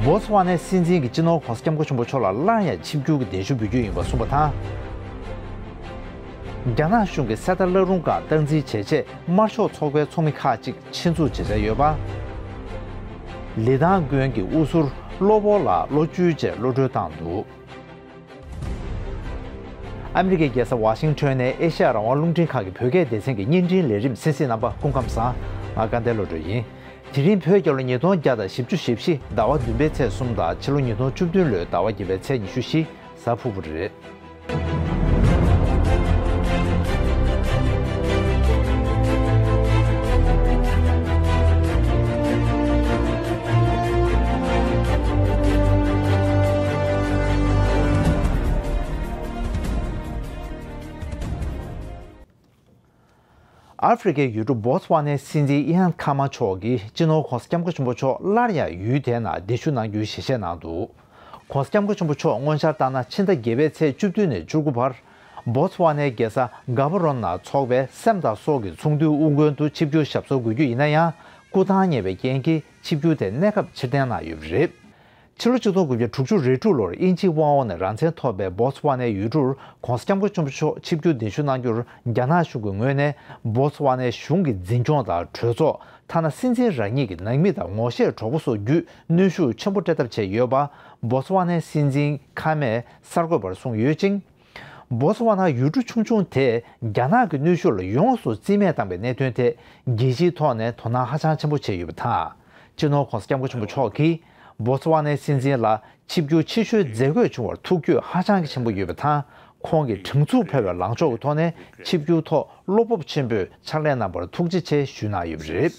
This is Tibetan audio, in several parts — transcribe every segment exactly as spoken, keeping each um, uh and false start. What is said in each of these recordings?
བོ་ཚ་ཝ་ནའི་སྲིད་འཛིན་གྱིས་སྤྱི་ནོར་༧གོང་ས་༧སྐྱབས་མགོན་ཆེན་པོ་མཆོག་ལ་སླར་ཡང་ཆིབས་བསྒྱུར་གྱི་གདན་ཞུ་འབུལ་རྒྱུ་ཡིན་པ་གསུངས་པ་དང་། རྒྱ་ནག་གཞུང་གིས་གསེར་རྟ་བླ་རུང་སྒར་སྟངས་འཛིན་བྱེད་ཆེད་དམར་ཤོག་ཚོགས་པའི་ཚོགས་མི་ཁག་ཅིག་ཆེད་འཛུགས་བྱེད་འཆར་ཡོད་པ། ལི་ཐང་དགོན་གྱི་དབུ་ཟུར་བློ་བོར་ལགས་ལོ་བཅུའི་རྗེས་གློད་གྲོལ་བཏང་འདུག་ཨ་མི་རི་ཀའི་རྒྱལ་ས་ཝ་ཤིང་ཊོན་ནས་ཨེ་ཤ་ཡ་རང་དབང་རླུང་འཕྲིན་ཁང་གི་བོད་སྐད་སྡེ་ཚན་གྱི་བརྙན་འཕྲིན་ལས་རིམ་གསན་གཟིགས་རྣམ་པ་སྐུ་ཁམས་བཟང་། ང་དགའ་ལྡན་བློ་གྲོས་ཡིན། དེ་རིང་བོད་རྒྱལ་ལོ་ཉིས་སྟོང་བརྒྱ་དང་བཞི་བཅུ་ཞེ་བཞི་ཟླ་བ་བདུན་པའི་ཚེས་གསུམ་དང་ཕྱི་ལོ་ཉིས་སྟོང་བཅུ་བདུན་ལོའི་ཟླ་བ་བརྒྱད་པའི་ཚེས་ཉི་ཤུ་བཞི་གཟའ་ཕུར་བུ་རེད། ཨ་ཧྥེ་རི་ཁའི་ཡུལ་གྲུ་བོ་ཚ་ཝ་ནའི་སྲིད་འཛིན་ཨི་ཧན་ཁ་མ་མཆོག་གིས་སྤྱི་ནོར་༧གོང་ས་༧སྐྱབས་མགོན་ཆེན་པོ་མཆོག་སླར་ཡང་ཡུལ་དེའི་ནང་གདན་ཞུ་གནང་རྒྱུའི་ཞལ་བཞེས་གནང་འདུག ༸གོང་ས་༧སྐྱབས་མགོན་ཆེན་པོ་མཆོག་སྔོན་ཆར་ལྟར་ན་ཕྱི་ཟླ་བརྒྱད་པའི་ཚེས་བཅུ་བདུན་ནས་བཅུ་དགུ་བར་བོ་ཚ་ཝ་ནའི་རྒྱལ་ས་ག་བོ་རོན་ནང་འཚོགས་པའི་སེམས་དང་སྲོག་གི་ཚོགས་འདུའི་དབུ་མགོན་དུ་ཆིབས་བསྒྱུར་ཞབས་སོར་འགོད་རྒྱུ་ཡིན་ན་ཡང་། སྐུ་ཐང་ཉེ་བའི་རྐྱེན་གྱིས་ཆིབས་བསྒྱུར་དེ་གནས་སྐབས་ཕྱིར་འཐེན་གནང་ཡོད་པ་རེད། ཕྱི་ལོ་ཆིག་སྟོང་དགུ་བརྒྱ་དྲུག་ཅུ་རེ་དྲུག་ལོར་དབྱིན་ཇིའི་དབང་འོག་ནས་རང་བཙན་ཐོབ་པའི་བོ་ཚ་ཝ་ནའི་ཡུལ་གྲུར་༸གོང་ས་༸སྐྱབས་མགོན་ཆེན་པོ་མཆོག་ཆིབས་བསྒྱུར་གདན་ཞུ་གནང་རྒྱུར་རྒྱ་ནག་གཞུང་གི་ངོས་ནས་བོ་ཚ་ཝ་ནའི་གཞུང་གི་འཛིན་སྐྱོང་དང་གྲོས་ཚོགས། ཐ་ན་སྲིད་འཛིན་རང་ཉིད་ཀྱི་ནང་མི་དང་ངོ་ཤེས་གྲོགས་པོ་སོགས་བརྒྱུད་གནོན་ཤུགས་ཆེན་པོ་སྤྲད་ཐབས་བྱས་ཡོད་པ་བོ་ཚ་ཝ་ནའི་སྲིད་འཛིན་ཁ་མས་གསར་འགོད་པར་གསུངས་ཡོད་ཅིང་། བོ་ཚ་ཝ་ན་ཡུལ་གྲུ་ཆུང་ཆུང་དེས་རྒྱ་ནག་གི་གནོན་ཤུགས་ལ་ཡོངས་སུ་རྩིས་མེད་བཏང་པའི་གནད་དོན་ཐད་རྒྱལ་སྤྱིའི་ཐོག་ནས་དོ་སྣང་ཧ་ཅང་ཆེན་པོ་བྱས་ཡོད་པ་དང་། སྤྱི་ནོར་༸གོང་ས་༸སྐྱབས་མགོན་ཆེན་པོ་མཆོག་གིས་བོ་ཚ་ཝ་ནའི་སྲིད་འཛིན་ལ་ཆིབས་བསྒྱུར་ཆེ་ཤོས་མཛད་སྒོ་བྱུང་བར་ཐུགས་རྒྱུས་ཧ་ཅང་གི་ཆེན་པོ་ཡོད་པ་དང་། ཁོང་གིས་དྲང་ཚུགས་འཕེར་བའི་ལངས་ཕྱོགས་ཀྱི་ཐོག་ནས་ཆིབས་བསྒྱུར་ཐོག་བློ་སྤོབས་ཆེན་པོས་ཕྱག་ལས་གནང་བར་ཐུགས་རྗེ་ཆེ་ཞུས་གནང་ཡོད་པ་རེད།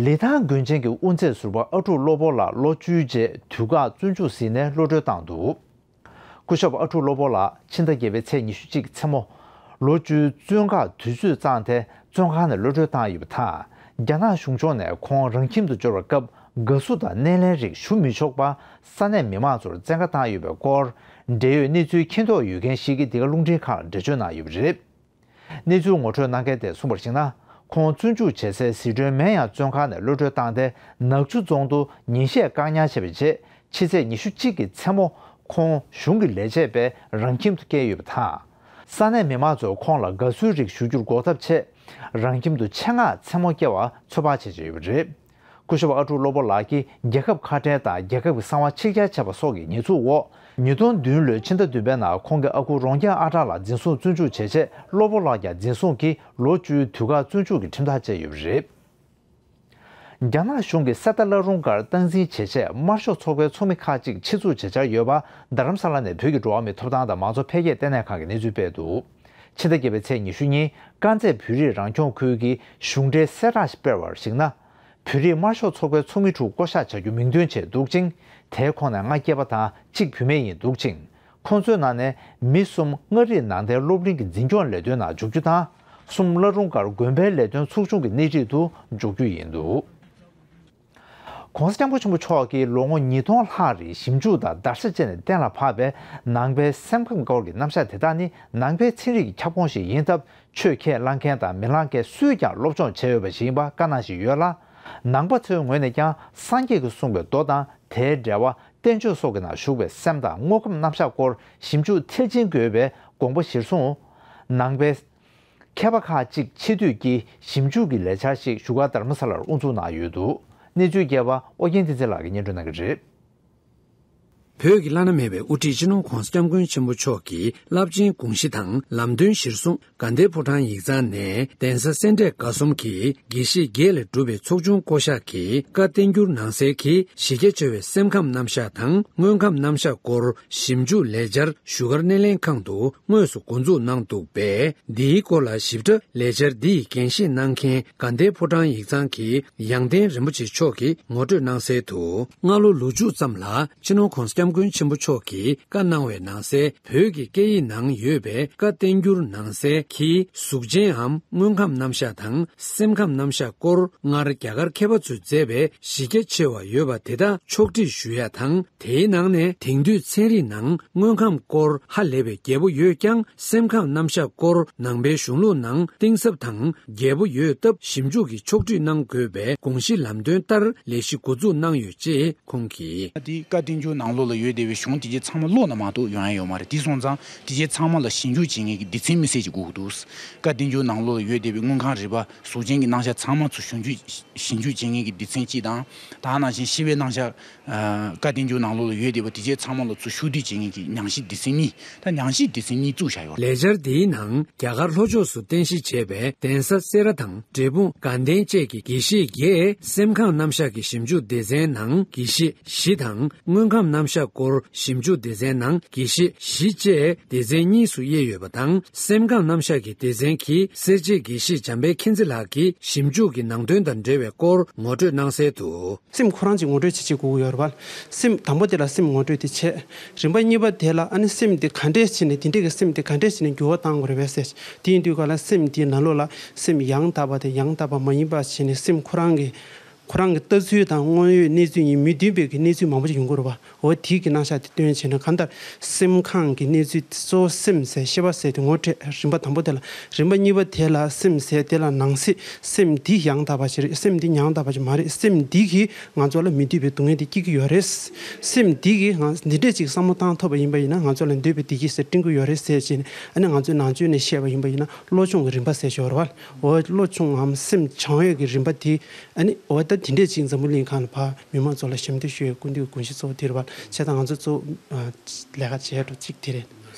ལི་ཐང་དགོན་ཆེན་གྱི་དབུ་མཛད་ཟུར་པ་ཨ་ཕྲུག་བློ་བོ་ལགས་ལོ་བཅུའི་རྗེས་དུས་བཀག་བཙོན་འཇུག་ཟིན་ནས་གློད་གྲོལ་བཏང་འདུག་སྐུ་ཞབས་ཨ་ཕྲུག་བློ་བོ་ལགས་ཕྱི་ཟླ་བརྒྱད་པའི་ཚེས་ཉི་ཤུ་གཅིག་མཚན་མོ། ལོ་བཅུའི་བཙོན་ཁང་དུས་ཚོད་བཙངས་ཏེ་བཙོན་ཁང་ནས་གློད་གྲོལ་བཏང་ཡོད་པ་དང་། རྒྱ་ནག་གཞུང་ཕྱོགས་ནས་ཁོང་རང་ཁྱིམ་དུ་འབྱོར་བའི་སྐབས་དགའ་བསུ་དང་སྣེ་ལེན་རིགས་ཞུ་མི་ཆོག་པ་ས་གནས་མི་མང་ཚོར་བཙན་བཀའ་བཏང་ཡོད་པའི་སྐོར་འབྲེལ་ཡོད་གནས་ཚུལ་མཁྱེན་རྟོགས་ཡོད་མཁན་ཞིག་གིས་འདི་ག་རླུང་འཕྲིན་ཁང་ལ་འགྲེལ་བརྗོད་གནང་ཡོད་པ་རེད། གནས་ཚུལ་ངོ་སྤྲོད་གནང་མཁན་དེས་གསུངས་པར་གཞིགས་ན། ཁོང་བཙོན་འཇུག་བྱེད་སའི་ཟི་ཁྲོན་མེན་ཡང་བཙོན་ཁང་ནས་གློད་གྲོལ་བཏང་སྟེ། ནག་ཆུ་རྫོང་དུ་ཉིན་ཤས་བཀག་ཉར་བྱས་པའི་རྗེས། ཕྱི་ཚེས་ཉི་ཤུ་གཅིག་གི་མཚན་མོ། ཁོང་གཞུང་གི་ལས་བྱེད་པས་རང་ཁྱིམ་དུ་བསྐྱལ་ཡོད་པ་དང་། ས་གནས་མི་མང་ཚོས་ཁོང་ལ་དགའ་བསུའི་རིགས་ཞུ་རྒྱུར་འགོག་ཐབས་ཆེད། རང་ཁྱིམ་དུ་ཆེད་མངགས་མཚན་མོ་བསྐྱལ་བ་ཚོད་དཔག་བྱེད་ཀྱི་ཡོད་པ་རེད། སྐུ་ཞབས་ཨ་ཕྲུག་བློ་བོ་ལགས་ཀྱིས་རྒྱལ་ཁབ་ཁ་བྲལ་དང་རྒྱལ་ཁབ་ཀྱི་གསང་བ་ཕྱིར་གྱར་བྱས་པ་སོགས་ཀྱི་ཉེས་འཛུགས་འོག་ཉིས་སྟོང་བདུན་ལོའི་ཕྱི་ཟླ་བདུན་པའི་ནང་ཁོང་གི་ཨ་ཁུ་རོང་རྒྱ་ཨ་གྲགས་ལགས་འཛིན་བཟུང་བཙོན་འཇུག་བྱས་རྗེས། བློ་བོ་ལགས་ཀྱང་འཛིན་བཟུང་གིས་ལོ་བཅུའི་དུས་བཀག་བཙོན་འཇུག་གི་ཁྲིམས་ཐག་བཅད་ཡོད་པ་རེད། རྒྱ་ནག་གཞུང་གིས་གསེར་རྟ་བླ་རུང་སྒར་སྟངས་འཛིན་བྱས་རྗེས། དམར་ཤོག་ཚོགས་པའི་ཚོགས་མི་ཁག་ཅིག་ཆེད་འཛུགས་བྱེད་འཆར་ཡོད་པ། རྡ་རམ་ས་ལ་ནས་བོད་ཀྱི་འགྲོ་བ་མིའི་ཐོབ་ཐང་དང་མང་གཙོ་འཕེལ་རྒྱས་ལྟེ་གནས་ཁང་གིས་གནས་ཚུལ་སྤེལ་འདུག་ཕྱི་ཟླ་བརྒྱད་པའི་ཚེས་ཉི་ཤུ་ཉིན། དཀར་མཛེས་བོད་རིགས་རང་སྐྱོང་ཁུལ་གྱི་གཞུང་འབྲེལ་གསལ་བསྒྲགས་ཤིག་སྤེལ་བར་གཞིགས་ན། བོད་རིགས་དམར་ཤོག་ཚོགས་པའི་ཚོགས་མི་དྲུག་བསྐོ་གཞག་བྱ་རྒྱུ་མིང་འདོན་བྱས་འདུག་ཅིང་། དེའི་ཁོངས་ནས་ལྔ་སྐྱེས་པ་དང་གཅིག་བུད་མེད་ཡིན་འདུག་ཅིང་། ཁོང་ཚོའི་ནང་ནས་མི་གསུམ་མངའ་རིས་ནང་བསྟན་སློབ་གླིང་གི་འཛིན་སྐྱོང་ལས་དོན་ནང་འཇུག་རྒྱུ་དང་། གསུམ་བླ་རུང་སྒར་དགོན་པའི་ལས་དོན་ཚོགས་ཆུང་གི་སྣེ་ཁྲིད་དུ་འཇུག་རྒྱུ་ཡིན་འདུག ༸གོང་ས་༸སྐྱབས་མགོན་ཆེན་པོ་མཆོག་གིས་ལོ་ངོ་ཉིས་སྟོང་ལྷག་རིང་ཞིབ་འཇུག་དང་བརྡར་ཤ་བཅད་ནས་གཏན་ལ་ཕབ་པའི་ནང་པའི་སེམས་ཁམས་སྐོར་གྱི་རྣམ་གཞག་དེ་དག་ནི་ནང་པའི་ཚན་རིག་གི་ཁྱབ་ཁོངས་ཤིག་ཡིན་སྟབས། ཆོས་ཁས་བླངས་མཁན་དང་མི་བླངས་མཁན་སུས་ཀྱང་སློབ་སྦྱོང་བྱས་ཡོད་པ་ཞིག་ཡིན་པ་བཀའ་གནང་བཞིན་ཡོད་ལ། ནང་པ་ཚོའི་ངོས་ནས་ཀྱང་སངས་རྒྱས་ཀྱིས་གསུངས་པའི་མདོ་དང་དེའི་འགྲེལ་བ། བསྟན་བཅོས་སོགས་ཀྱི་ནང་བཞུགས་པའི་སེམས་དང་དངོས་ཁམས་རྣམ་གཞག་སྐོར་ཞིབ་འཇུག་མཐིལ་ཕྱིན་དགོས་པའི་དགོངས་པ་གཞིར་བཟུང་། ནང་པའི་མཁས་པ་ཁག་ཅིག་ཆེད་བསྡུས་ཀྱིས་ཞིབ་འཇུག་གི་ལས་འཆར་ཞིག་བཞུགས་སྒར་རྡ་རམ་ས་ལར་དབུ་འཛུགས་གནང་ཡོད་འདུག་གནས་ཚུལ་རྒྱས་པ་ཨོ་རྒྱན་བསྟན་འཛིན་ལགས་ཀྱིས་སྙན་སྒྲོན་གནང་གི་རེད། བོད་ཀྱི་བླ་ན་མེད་པའི་དབུ་ཁྲིད་སྤྱི་ནོར་༸གོང་ས་༸སྐྱབས་མགོན་ཆེན་པོ་མཆོག་གི་རླབས་ཆེན་དགོངས་གཞི་དང་ལམ་སྟོན་གཞིར་བཟུང་། དགའ་ལྡན་ཕོ་བྲང་ཡིག་ཚང་ནས་གདན་ས་སེ་འབྲས་དགའ་གསུམ་གྱི་དགེ་བཤེས་བརྒྱད་ལས་གྲུབ་པའི་ཚོགས་ཆུང་བསྐོ་གཞག་གིས། བཀའ་བསྟན་འགྱུར་ནང་གསལ་གྱི་གཞི་རྒྱ་ཆེ་བའི་སེམས་ཁམས་རྣམ་གཞག་དང་། དངོས་ཁམས་རྣམ་གཞག་སྐོར་ཞིབ་འཇུག་ལས་འཆར་བཞུགས་སྒར་སྣེ་ལེན་ཁང་དུ་དངོས་སུ་འགོ་འཛུགས་གནང་འདུག་པས། འདིའི་སྐོར་ལ་ཞིབ་ཕྲ་ལས་འཆར་འདི་ཡི་འགན་བཞེས་གནང་མཁན་དགའ་ལྡན་ཕོ་བྲང་ཡིག་ཚང་གི་ཡང་སྟེང་རིན་པོ་ཆེ་མཆོག་གིས་ངོ་སྤྲོད་གནང་གསལ་དུ། སྔ་ལོ་ལོ་མཇུག་ཙམ་ལ་སྤྱི་ནོར་༸གོང་ས་ ཁམས་དགོན་ཆེན་པོ་མཆོག་གིས་བཀའ་གནང་བའི་ནང་གསལ། བོད་ཀྱི་སྐད་ཡིག་ནང་ཡོད་པའི་བཀའ་བསྟན་འགྱུར་ནང་གསལ་གྱི་གཟུགས་ཅན་འམ་དངོས་ཁམས་རྣམ་གཞག་དང་སེམས་ཁམས་རྣམ་གཞག་སྐོར་སྔར་རྒྱ་གར་མཁས་པ་ཚོས་མཛད་པའི་གཞི་རྒྱ་ཆེ་བ་ཡོད་པ་དེ་དག་ཕྱོགས་སྒྲིག་ཞུ་ཡ་དང་། དེའི་ནང་ནས་དེང་དུས་ཚན་རིག་ནང་དངོས་ཁམས་སྐོར་ཧ་ལས་པའི་རྒྱས་པོ་ཡོད་ཀྱང་། སེམས་ཁམས་རྣམ་གཞག་སྐོར་ནང་པའི་གཞུང་ལུགས་ནང་གཏིང་ཟབ་དང་རྒྱས་པོ་ཡོད་སྟབས། ཞིབ་འཇུག་གི་ཕྱོགས་སྒྲིག་གནང་དགོས་པའི་དགོངས་གཞི་ལམ་སྟོན་ལྟར་ལས་གཞི་འགོ་འཛུགས་གནང་ཡོད་ཅེས་ཁོང་གིས། དེ་བཀའ་བསྟན་འགྱུར་ནང་ལོགས་ལ་ཡོད་བསྡད་པའི་གཞུང་དེ་གྱད་ཚང་མ་ཀློག་ན་མ་གཏོགས་ཡོང་ཡ་ཡོད་མ་རེད། དེ་སོང་ཙང་དེ་གྱད་ཚང་མ་ལ་ཞིབ་འཇུག་བྱེད་མཁན་གྱི་སྡེ་ཚན་དམིགས་བསལ་ཅིག་དགོས་ཀྱི་འདུག་བཀའ་བསྟན་འགྱུར་ནང་ལོགས་ལ་ཡོད་བསྡད་པའི་དངོས་ཁམས་རིག་པ་གཟུགས་ཅན་གྱི་རྣམ་གཞག་ཚང་མ་ཚོ་ཞིབ་འཇུག་ཞིབ་འཇུག་བྱེད་མཁན་གྱི་སྡེ་ཚན་གཅིག་དང་། ད་ག་ནང་བཞིན་ཤེས་པའི་རྣམ་གཞག་ཨ། བཀའ་བསྟན་འགྱུར་ནང་ལོགས་ལ་ཡོད་བསྡད་པ་དེ་གྱད་ཚང་མ་ལ་ཚུར་ཕྱོགས་བསྡུས་བྱེད་མཁན་གྱི་ཉམས་ཞིབ་སྡེ་ཚན་གཉིས། ད་ཉམས་ཞིབ་སྡེ་ཚན་གཉིས་བཙུགས་བཞག་ཡོད་རེད། ལས་འཆར་འདིའི་ནང་རྒྱ་གར་ལྷོ་ཕྱོགས་སུ་རྟེན་གཞི་བྱས་པའི་གདན་ས་སེ་ར་དང་འབྲས་སྤུངས་དགའ་ལྡན་བཅས་ཀྱི་དགེ་བཤེས་བརྒྱད། སེམས་ཁམས་རྣམ་གཞག་གི་ཞིབ་འཇུག་སྡེ་ཚན་ནང་དགེ་བཤེས་བཞི་དང་། དངོས་ཁམས་རྣམ་གཞག་སྐོར་ཞིབ་འཇུག་སྡེ་ཚན་ནང་དགེ་བཤེས་བཞི་བཅས་སྡེ་ཚན་གཉིས་སུ་དབྱེ་ཡོད་པ་དང་། སེམས་ཁམས་རྣམ་གཞག་གི་སྡེ་ཚན་གྱི་སེར་བྱེས་དགེ་བཤེས་འཇམ་དཔལ་མཁྱེན་བརྩེ་ལགས་ཀྱིས་ཞིབ་འཇུག་གི་ནང་དོན་དང་འབྲེལ་བའི་སྐོར་ངོ་སྤྲོད་གནང་གསལ་དུ། སེམས་ཁོ་རང་ཅིག་ངོ་སྤྲོད་བྱེད་བྱེད་དགོས་ཀྱི་ཡོད་རེད་པ། སེམས་དང་པོ་དེ་ལ་སེམས་ངོ་སྤྲོད་དེ་བྱས། རིམ་པ་གཉིས་པ་དེ་ལ་ཨ་ནི་སེམས་དེ་ག་འདྲས་བྱས་ནས་དེ་འདྲས་ཀྱི་སེམས་དེ་ག་འདྲས་བྱས་ནས་འགྱུར་བ་བཏང་དགོས་རེད་པས་ཟེར། དེ་ཡིན་དུས་ག་ལ་སེམས་དེའི་ནང་ལོགས་ལ་སེམས་ཡང་དག་པ་དང་ཡང་དག་པ་མ་ཡིན་པ་བྱས་ནས་སེམས་ཁོ་རང་གི་ཁོ་རང་གི་ལྟ་ཚུལ་དང་དངོས་ཡོད་གནས་ཚུལ་གཉིས་མི་མཐུན་པའི་གི་གནས་ཚུལ་མང་པོ་ཞིག་ཡོང་གི་རེད་པ། འོ་དེའི་གི་རྣམ་གཞག་དེ་སྟོན་བྱས་ནས་གང་ལྟར་སེམས་ཁམས་ཀྱི་གནས་ཚུལ་གཙོ་བོ་སེམས་ཟེར་ཤེས་པ་ཟེར་དེ་ངོ་སྤྲད། རིམ་པ་དང་པོ་དེ་ལ། རིམ་པ་གཉིས་པ་དེ་ལ་སེམས་ཟེར་དེ་ལ་ནང་གསེས་སེམས་འདི་ཡང་དག་པ་ཞིག་རེད། སེམས་འདི་ཡང་དག་པ་ཞིག་མ་རེད། སེམས་འདི་གིས་ང་ཚོ་ལ་མི་འདོད་པའི་སྡུག་བསྔལ་དེ་སྐྱེ་གི་ཡོད་རེད། སེམས་འདི་གིས་ང་འདི་འདྲས་ཅིག་བསམ་བློ་བཏང་ཐུབ་པ་ཡིན་པ་ཡིན་ན་ང་ཚོ་ལ་འདོད་པའི་བདེ་སྐྱིད་ཟེར་སྤྲད་ཀྱི་ཡོད་རེད་ཟེར་བྱས་ནས། ཨ་ནི་ང་ཚོས་ནང་ཆོས་ནས་བཤད་པ་ཡིན་པ་ཡིན་ན་བློ་སྦྱོང་གི་རིམ་པ་ཟེར་ཞོར་བ། འོ་བློ་སྦྱོང་ངམ་སེམས་བྱང་བའི་གི་རིམ་པ་དེ། ཨ་ནི་འོ་ད་དེ་འདྲས་ཅིག་འཛམ་བུ་གླིང་སྒང་ལ་ཕར་མི་མང་ཚོ་ལ་ཞབས་འདེགས་ཞུ་ཡའི་སྐུ་མདུན་གྱི་དགོངས་གཞི་གཙོ་བོ་དེ་རེད་པ། བྱས་ཙང་ང་ཚོ་གཙོ་བོ་ལས་ཀ་བྱེད་ཡ་འདྲ་གཅིག་དེ་རེད།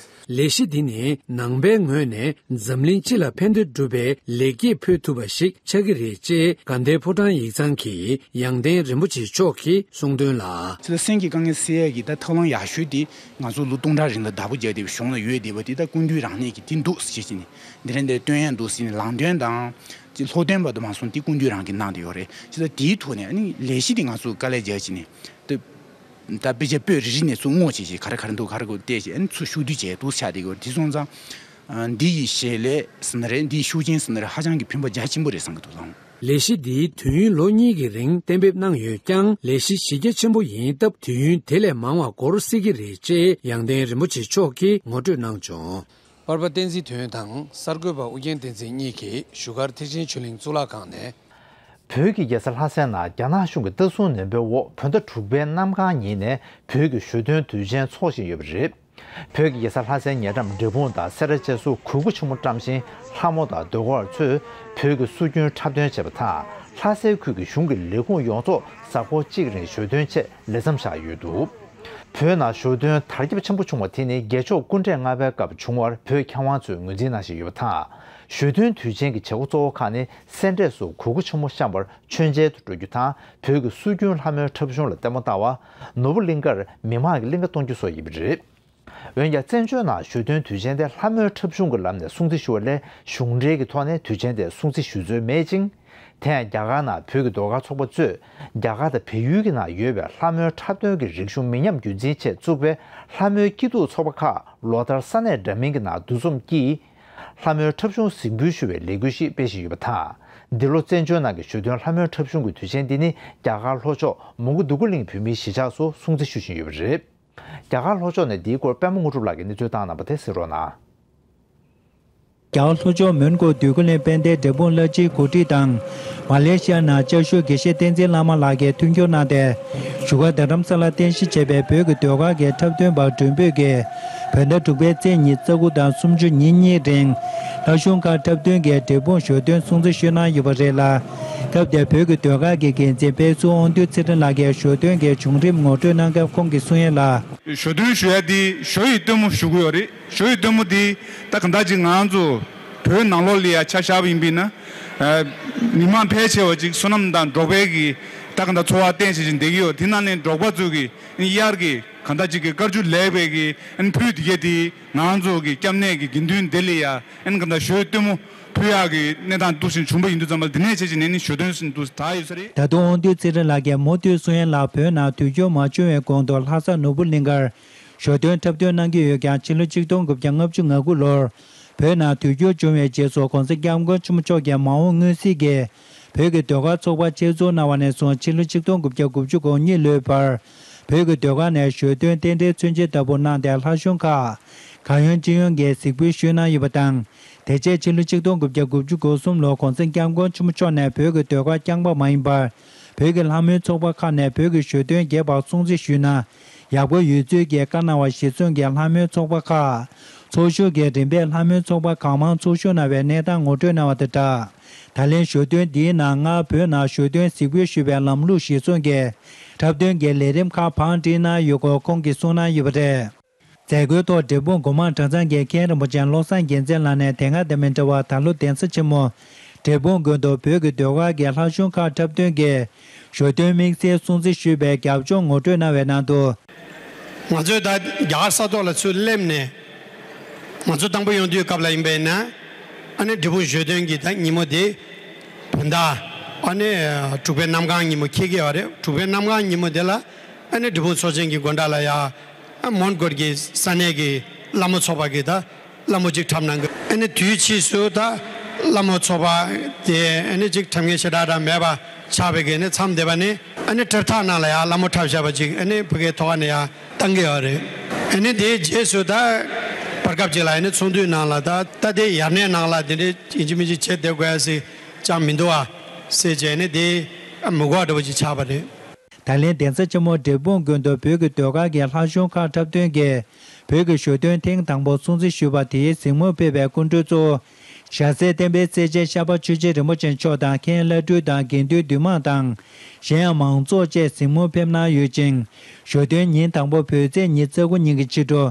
ལས་གཞི་འདི་ནི་ནང་པའི་ངོས་ནས་འཛམ་གླིང་སྤྱི་ལ་ཕན་བདེ་སྒྲུབ་པའི་ལེགས་སྐྱེས་ཕུལ་ཐུབ་པ་ཞིག་ཆགས་ཀྱི་རེད་ཅེས་དགའ་ལྡན་ཕོ་བྲང་ཡིག་ཚང་གི་ཡང་སྟེང་རིན་པོ་ཆེ་མཆོག་གིས་གསུངས་དོན་ལ། ཅི་ལ་སེམས་ཀྱི་དཀའ་ངལ་སེལ་ཡས་ཀྱི་ད་ཐབས་ལམ་ཡག་ཤོས་དེ་ང་ཚོ་ལོ་སྟོང་ཕྲག་རིང་ལ་བདག་པོ་རྒྱག་བསྡད་པའི་གཞུང་ལ་ཡོད་བསྡད་པ་དེ་ད་ཀུན་འདུས་རང་གནས་ཀྱི་དེ་འདུག་ཟེར་བྱས་ནས་འདི་རིང་འདིར་སྟོན་ཡས་འདུག་ཟེར་ནས་ལམ་སྟོན་དང་། ཅིག་སློབ་སྟོན་པ་དུ་མ་སོང་དེ་ཀུན་འདུས་རང་གིས་གནང་བསྡད་ཡོད་རེད། ཅི་ལ་དེའི་ཐོག་ནས་ཨ་ནི་ལས་གཞི་དེ་ང་ཚོ་དཀའ་ལས་རྒྱག་བྱས་ནས་ད། ད་དཔེ་ཆ་པོད་རེ་རེ་ནས་ཚུར་བསྔོགས་བྱས་བྱས་ག་རེ་ག་རེ་འདུག་ག་རེ་དགོས་བལྟས་བྱས་ཨ་ནི་ཚུར་ཤུགས་བསྡུ་བྱས་འདུག་ཆགས་བསྡད་ཡོད་རེད། དེ་སོང་ཙང་། འདི་ཡི་བཞེས་ལས་ཟེར་ན་རེད། འདི་ཡི་ཤུགས་རྐྱེན་ཟེར་ན་རེད། ཧ་ཅང་གི་ཕན་པ་རྒྱ་ཆེན་པོ་རེད་བསམ་གྱི་འདུག་ལགས། ལས་གཞི་འདིའི་དུས་ཡུན་ལོ་གཉིས་ཀྱི་རིང་གཏན་འབེབས་གནང་ཡོད་ཀྱང་། ལས་གཞི་གཞི་རྒྱ་ཆེན་པོ་ཡིན་སྟབས་དུས་ཡུན་དེ་ལས་མང་བ་འགོར་སྲིད་ཀྱི་རེད་ཅེས་ཡང་སྟེང་རིན་པོ་ཆེ་མཆོག་གིས་ངོ་སྤྲོད་གནང་བྱུང་། པར་པ་བསྟན་འཛིན་དོན་དང་གསར་འགོད་པ་ཨུ་རྒྱན་བསྟན་འཛིན་གཉིས་ཀྱིས་བཞུགས་སྒར་ཐེག་ཆེན་ཆོས་གླིང་གཙུག་ལག་ཁང་ནས། བོད་ཀྱི་རྒྱལ་ས་ལྷ་སའི་ནང་རྒྱ་ནག་གཞུང་གི་ལྟ་སྲུང་ནན་པོའི་འོག་བོད་ཟླ་དྲུག་པའི་གནམ་གང་ཉིན་ནས་བོད་ཀྱི་ཞོ་སྟོན་དུས་ཆེན་འཚོགས་བཞིན་ཡོད་པ་རེད། བོད་ཀྱི་རྒྱལ་ས་ལྷ་སའི་ཉེ་འགྲམ་འབྲས་སྤུངས་དང་སེ་ར་བཅས་སུ་གུར་ཁུག་ཆེན་མོ་བཀྲམ་ཞིང་ལྷ་མོ་དང་ཟློས་གར་བ་ཚོས་བོད་ཀྱི་སྲོལ་རྒྱུན་འཁྲབ་སྟོན་བྱས་པ་དང་། ལྷ་སའི་ཁུལ་གྱི་གཞུང་གི་ལས་ཁུངས་ཡོངས་རྫོགས་གཟའ་འཁོར་གཅིག་རིང་ཞོ་སྟོན་ཆེད་ལས་མཚམས་བཞག་ཡོད་འདུག་བོད་ནང་ཞོ་སྟོན་དར་ཁྱབ་ཆེན་པོ་བྱུང་བ་དེ་ནི་རྒྱལ་མཆོག་སྐུ་ཕྲེང་ལྔ་པའི་སྐབས་བྱུང་བར་བོད་མཁས་དབང་ཚོས་ངོས་འཛིན་གནང་བཞིན་ཡོད་པ་དང་། ཞོ་སྟོན་དུས་ཆེན་གྱི་བྱེད་སྒོ་གཙོ་བོ་ཁག་ནི་སེ་འབྲས་སུ་གུར་ཁུག་ཆེན་མོ་བཤམས་པར་མཆོད་མཇལ་དུ་འགྲོ་རྒྱུ་དང་། བོད་ཀྱི་སྲོལ་རྒྱུན་ལྷ་མོའི་འཁྲབ་གཞུང་ལ་ལྟད་མོ་ལྟ་བ། ནོར་བུ་གླིང་ཀར་མི་མང་གི་གླིང་ག་གཏོང་རྒྱུ་སོགས་ཡིན་པ་རེད། འོན་ཀྱང་བཙན་བྱོལ་ནང་ཞོ་སྟོན་དུས་ཆེན་དེ་ལྷ་མོའི་འཁྲབ་གཞུང་གི་ལམ་ནས་སྲུང་བརྩི་ཞུ་བ་ལས་གཞུང་འབྲེལ་གྱི་ཐོག་ནས་དུས་ཆེན་དེ་སྲུང་བརྩི་ཞུ་སྲོལ་མེད་ཅིང་། དེ་ཡང་རྒྱ་གར་ནང་བོད་ཀྱི་ཟློས་གར་ཚོགས་པ་གཙོས་རྒྱ་གར་དང་བལ་ཡུལ་གྱི་ནང་ཡོད་པའི་ལྷ་མོའི་འཁྲབ་སྟོན་གྱི་རིག་གཞུང་མི་ཉམས་རྒྱུན་འཛིན་ཆེད་བཙུགས་པའི་ལྷ་མོའི་སྐྱིད་སྡུག་ཚོགས་པ་ཁག་ལོ་ལྟར་ས་གནས་འདྲ་མིན་གྱི་ནང་འདུ་འཛོམས་ཀྱིས། ལྷ་མོའི་འཁྲབ་གཞུང་གཟིགས་འབུལ་ཞུ་བའི་ལས་འགུལ་ཞིག་སྤེལ་བཞིན་ཡོད་པ་དང་། འདི་ལོ་བཙན་བྱོལ་ནང་གི་ཞོ་སྟོན་ལྷ་མོའི་འཁྲབ་གཞུང་གི་དུས་ཆེན་འདི་ནི་རྒྱ་གར་ལྷོ་ཕྱོགས་མོན་གྷོ་འདོད་རྒུ་གླིང་བོད་མིའི་གཞིས་ཆགས་སུ་སྲུང་བརྩི་ཞུ་བཞིན་ཡོད་པ་རེད། རྒྱ་གར་ལྷོ་ཕྱོགས་ནས་འདིའི་སྐོར་པད་མ་དངོས་གྲུབ་ལགས་ཀྱིས་གནས་ཚུལ་བཏང་གནང་བ་དེ་གསན་རོགས་གནང་། རྒྱ་གར་ལྷོ་ཕྱོགས་མོན་གྷོ་འདོད་རྒུ་གླིང་དཔལ་ལྡན་འབྲས་སྤུངས་བླ་སྤྱིའི་གོ་སྒྲིག་དང་། མ་ལེ་ཤི་ཡ་ནང་སྐྱབས་ཞུ་དགེ་བཤེས་བསྟན་འཛིན་བླ་མ་ལགས་ཀྱིས་མཐུན་འགྱུར་གནང་སྟེ། བཞུགས་སྒར་རྡ་རམ་ས་ལར་རྟེན་གཞི་བྱས་པའི་བོད་ཀྱི་ཟློས་གར་གྱི་འཁྲབ་སྟོན་པ་སྒྲོན་བོད་ཀྱིས་བོད་ཟླ་དྲུག་པའི་ཚེས་ཉི་ཤུ་རྩ་དགུ་དང་སུམ་ཅུ་ཉིན་གཉིས་རིང་ལྷ་གཞུང་ཁག་འཁྲབ་སྟོན་གྱི་འབྲས་སྤུངས་ཞོ་སྟོན་སྲུང་བརྩི་ཞུས་གནང་ཡོད་པ་རེད་ལ། སྐབས་དེར་བོད་ཀྱི་ཟློས་གར་གྱི་འགན་འཛིན་དཔལ་ཟུར་དབང་འདུས་ཚེ་རིང་ལགས་ཀྱིས་ཞོ་སྟོན་གྱི་བྱུང་རིམ་ངོ་སྤྲོད་གནང་སྐབས་ཁོང་གིས་གསུང་ཡས་ལ། ཞོ་སྟོན་ཞུ་ཡ་འདི་ཞོ་ཡི་སྟོན་མོ་ཞུ་གི་ཡོད་རེད། ཞོ་ཡི་སྟོན་མོ་འདི་ད་གང་ལྟར་ཅིག་ང་ཚོ་བོད་ནང་ལོགས་ལ་ཡ་ཆ་བཞག་པ་ཡིན་པས་ན། ཨ། མི་མང་ཕལ་ཆེ་བ་ཅིག་བསོད་ནམས་དང་འབྲོག་པའི་གི་ད་གང་ལྟར་འཚོ་བ་བརྟེན་བྱས་ཅིག་བསྡད་ཀྱི་ཡོད། དེ་ནང་ནས་འབྲོག་པ་ཚོ་གི་དབྱར་གྱི་གང་ལྟར་ཅིག་གི་དཀར་ཆུ་ལེགས་པའི་གི་ཨན་ཕུད་དེ་གས་དེ་ང་ཚོ་གི་སྐྱབས་གནས་ཀྱི་དགེ་འདུན་དེ་ལ་ཡ་ཨན་གང་ལྟར་ཞོའི་སྟོན་མོ་ ཕུལ་ཡག་གི་གནས་སྟངས་འདུག་སེ་བྱུང་བ་ཡིན་དུས་ཙམ་པ་ལ། འདི་ནས་བྱས་བྱས་ནས་ནི་ཞོ་སྟོན་འདུག་སེ་དར་ཡོད་ས་རེད། ད་དུང་དབང་འདུས་ཚེ་རིང་ལགས་ཀྱིས་མུ་མཐུད་གསུང་ཡ་ལ། བོད་ནང་དུས་འགྱུར་མ་བྱུང་བའི་གོང་དུ་ལྷ་ས་ནོར་བུ་གླིང་ཁར་ཞོ་སྟོན་འཁྲབ་སྟོན་གནང་གི་ཡོད་ཀྱང་། ཕྱི་ལོ་ཆིག་སྟོང་དགུ་བརྒྱ་ལྔ་བཅུ་ང་དགུ་ལོར་བོད་ནང་དུས་འགྱུར་བྱུང་བའི་རྗེས་སུ་༸གོང་ས་༸སྐྱབས་མགོན་ཆེན་པོ་མཆོག་གིས་མ་འོངས་སྔོན་གཟིགས་ཀྱིས་བོད་ཀྱི་ཟློས་གར་ཚོགས་པ་ཆེད་འཛུགས་གནང་བ་ནས་བཟུང་། ཕྱི་ལོ་ཆིག་སྟོང་དགུ་བརྒྱ་དགུ་བཅུ་གོ་གཉིས་ལོའི་བར་བོད་ཀྱི་ཟློས་གར་ནས་ཞོ་སྟོན་རྟེན་འབྲེལ་མཚོན་བྱེད་ལྟ་བུ་གནང་སྟེ། ལྷ་གཞུང་ཁག་གང་ཡོང་ཅི་ཡོང་གིས་གཟིགས་འབུལ་ཞུས་གནང་ཡོད་པ་དང་། དེ་རྗེས་ཕྱི་ལོ་ཆིག་སྟོང་དགུ་བརྒྱ་དགུ་བཅུ་གོ་གསུམ་ལོར་༸གོང་ས་༸སྐྱབས་མགོན་ཆེན་པོ་མཆོག་ནས་བོད་ཀྱི་ཟློས་གར་རྐྱང་པ་མ་ཡིན་པར། བོད་ཀྱི་ལྷ་མོའི་ཚོགས་པ་ཁག་ནས་བོད་ཀྱི་ཞོ་སྟོན་རྒྱས་པར་སྲུང་བརྩི་ཞུས་ན་ཡག་པོ་ཡོད་ཚུལ་གྱི་བཀའ་གནང་བ་གཞིར་བཟུང་གིས། ལྷ་མོའི་ཚོགས་པ་ཁག་ཚོགས་ཞུགས་ཀྱིས་རིམ་པས་ལྷ་མོའི་ཚོགས་པ་གང་མང་ཚོགས་ཞུགས་གནང་བའི་གནས་སྟངས་ངོ་སྤྲོད་གནང་བ་དང་སྦྲགས། ད་ལན་ཞོ་སྟོན་འདིའི་ནང་སྔར་བོད་ནང་ཞོ་སྟོན་གཟིགས་འབུལ་ཞུས་པའི་ལམ་ལུགས་གཞིར་བཟུང་གིས་འཁྲབ་སྟོན་གྱི་ལས་རིམ་ཁག་བང་བསྒྲིགས་གནང་ཡོད་སྐོར་ཁོང་གིས་གསུངས་གནང་ཡོད་པ་རེད། མཛད་སྒོའི་ཐོག་འབྲས་སྤུངས་སྒོ་མང་གྲྭ་ཚང་གི་མཁན་རིན་པོ་ཆེ་བློ་བཟང་རྒྱལ་མཚན་ལགས་ནས། དེ་སྔ་དང་མི་འདྲ་བར་ད་ལོ་གདན་ས་ཆེན་མོ་འབྲས་སྤུངས་དགོན་དུ་བོད་ཀྱི་ཟློས་གར་གྱི་ལྷ་གཞུང་ཁག་འཁྲབ་སྟོན་གྱི་ཞོ་སྟོན་དམིགས་བསལ་སྲུང་བརྩི་ཞུས་པའི་རྒྱབ་ལྗོངས་ངོ་སྤྲོད་གནང་བའི་ནང་དུ། ང་ཚོས་ད་རྒྱ་གར་ས་ཐོག་ལ་ཚུར་སླེབས་ནས། ང་ཚོ་དང་པོ་ཡོང་དུས་སྐབས་ལ་ཡིན་པས་ན། ཨ་ནི་འབྲས་སྤུངས་ཞོ་སྟོན་གྱི་ད་ཉིན་མོ་དེ་བོད་ཟླ་ཨ་ནི་དྲུག་པའི་གནམ་གང་ཉིན་མོ་འཁེལ་གྱི་ཡོད་རེད། དྲུག་པའི་གནམ་གང་ཉིན་མོ་དེ་ལ་ཨ་ནི་འབྲས་སྤུངས་ཚོགས་ཆེན་གྱི་དགོན་གྲྭ་ལ་ཡ། ཨ་མོན་གྷོ་གི་ས་གནས་ཀྱི་ལྷ་མོ་ཚོགས་པ་གི་ད་ལྷ་མོ་གཅིག་འཁྲབ་གནང་གི། ཨ་ནི་དུས་ཕྱིས་སུ་ད་ལྷ་མོ་ཚོགས་པ་དེ་ཨ་ནི་གཅིག་འཁྲབ་མཁན་ཞེ་དྲག་འདྲ་མེད་པ་ཆགས་པའི་གི་ནི་མཚམས་བསྡད་པ་ནི། ཨ་ནི་སྤྲེལ་ཐག་ནང་ལ་ཡང་ལྷ་མོ་འཁྲབ་བཞག་པ་ཅིག་ཨ་ནི་ཕ་གིའི་ཐོག་ཁ་ནས་ཡང་བཏང་གི་ཡོད་རེད། ཨ་ནི་དེའི་རྗེས་སུ་ད་བར་སྐབས་ཅིག་ལ་ཨ་ནི་ཚོགས་འདུའི་ནང་ལ་ད་ད་ལྟའི་ཡར་སྣེ་ནང་ལ་དེ་འདྲའི་ཡིན་གཅིག་མིན་གཅིག་བྱེད་བསྡད་དགོས་ཡ་ཟིག་ཅང་མི་འདུག་ཨ་ཟེར་བྱས་ནས་དེ་མི་གོ་བ་འདྲ་པོ་ཅིག་ཆགས་པ་རེད། ད་ལན་གདན་ས་ཆེན་མོ་འབྲས་སྤུངས་དགོན་དུ་བོད་ཀྱི་ཟློས་གར་གྱི་ལྷ་གཞུང་ཁག་འཁྲབ་སྟོན་གྱིས་བོད་ཀྱི་ཞོ་སྟོན་ཐེངས་དང་པོ་སྲུང་བརྩི་ཞུས་པ་དེའི་གཟིགས་མོར་ཕེབས་པའི་སྐུ་མགྲོན་གཙོ་བོ་ཞྭ་སེར་བསྟན་པའི་སྲས་ཆེན་ཤར་པ་ཆོས་རྗེ་རིན་པོ་ཆེ་མཆོག་དང་། མཁན་བླ་སྤྲུལ་དང་དགེ་འདུན་འདུས་མང་དང་གཞན་ཡང་མང་ཚོགས་བཅས་གཟིགས་མོར་ཕེབས་གནང་ཡོད་ཅིང་། ཞོ་སྟོན་ཉིན་དང་པོ་བོད་ཚེས་ཉི་ཤུ་རྩ་དགུ་ཉིན་གྱི་ཕྱི་དྲོ་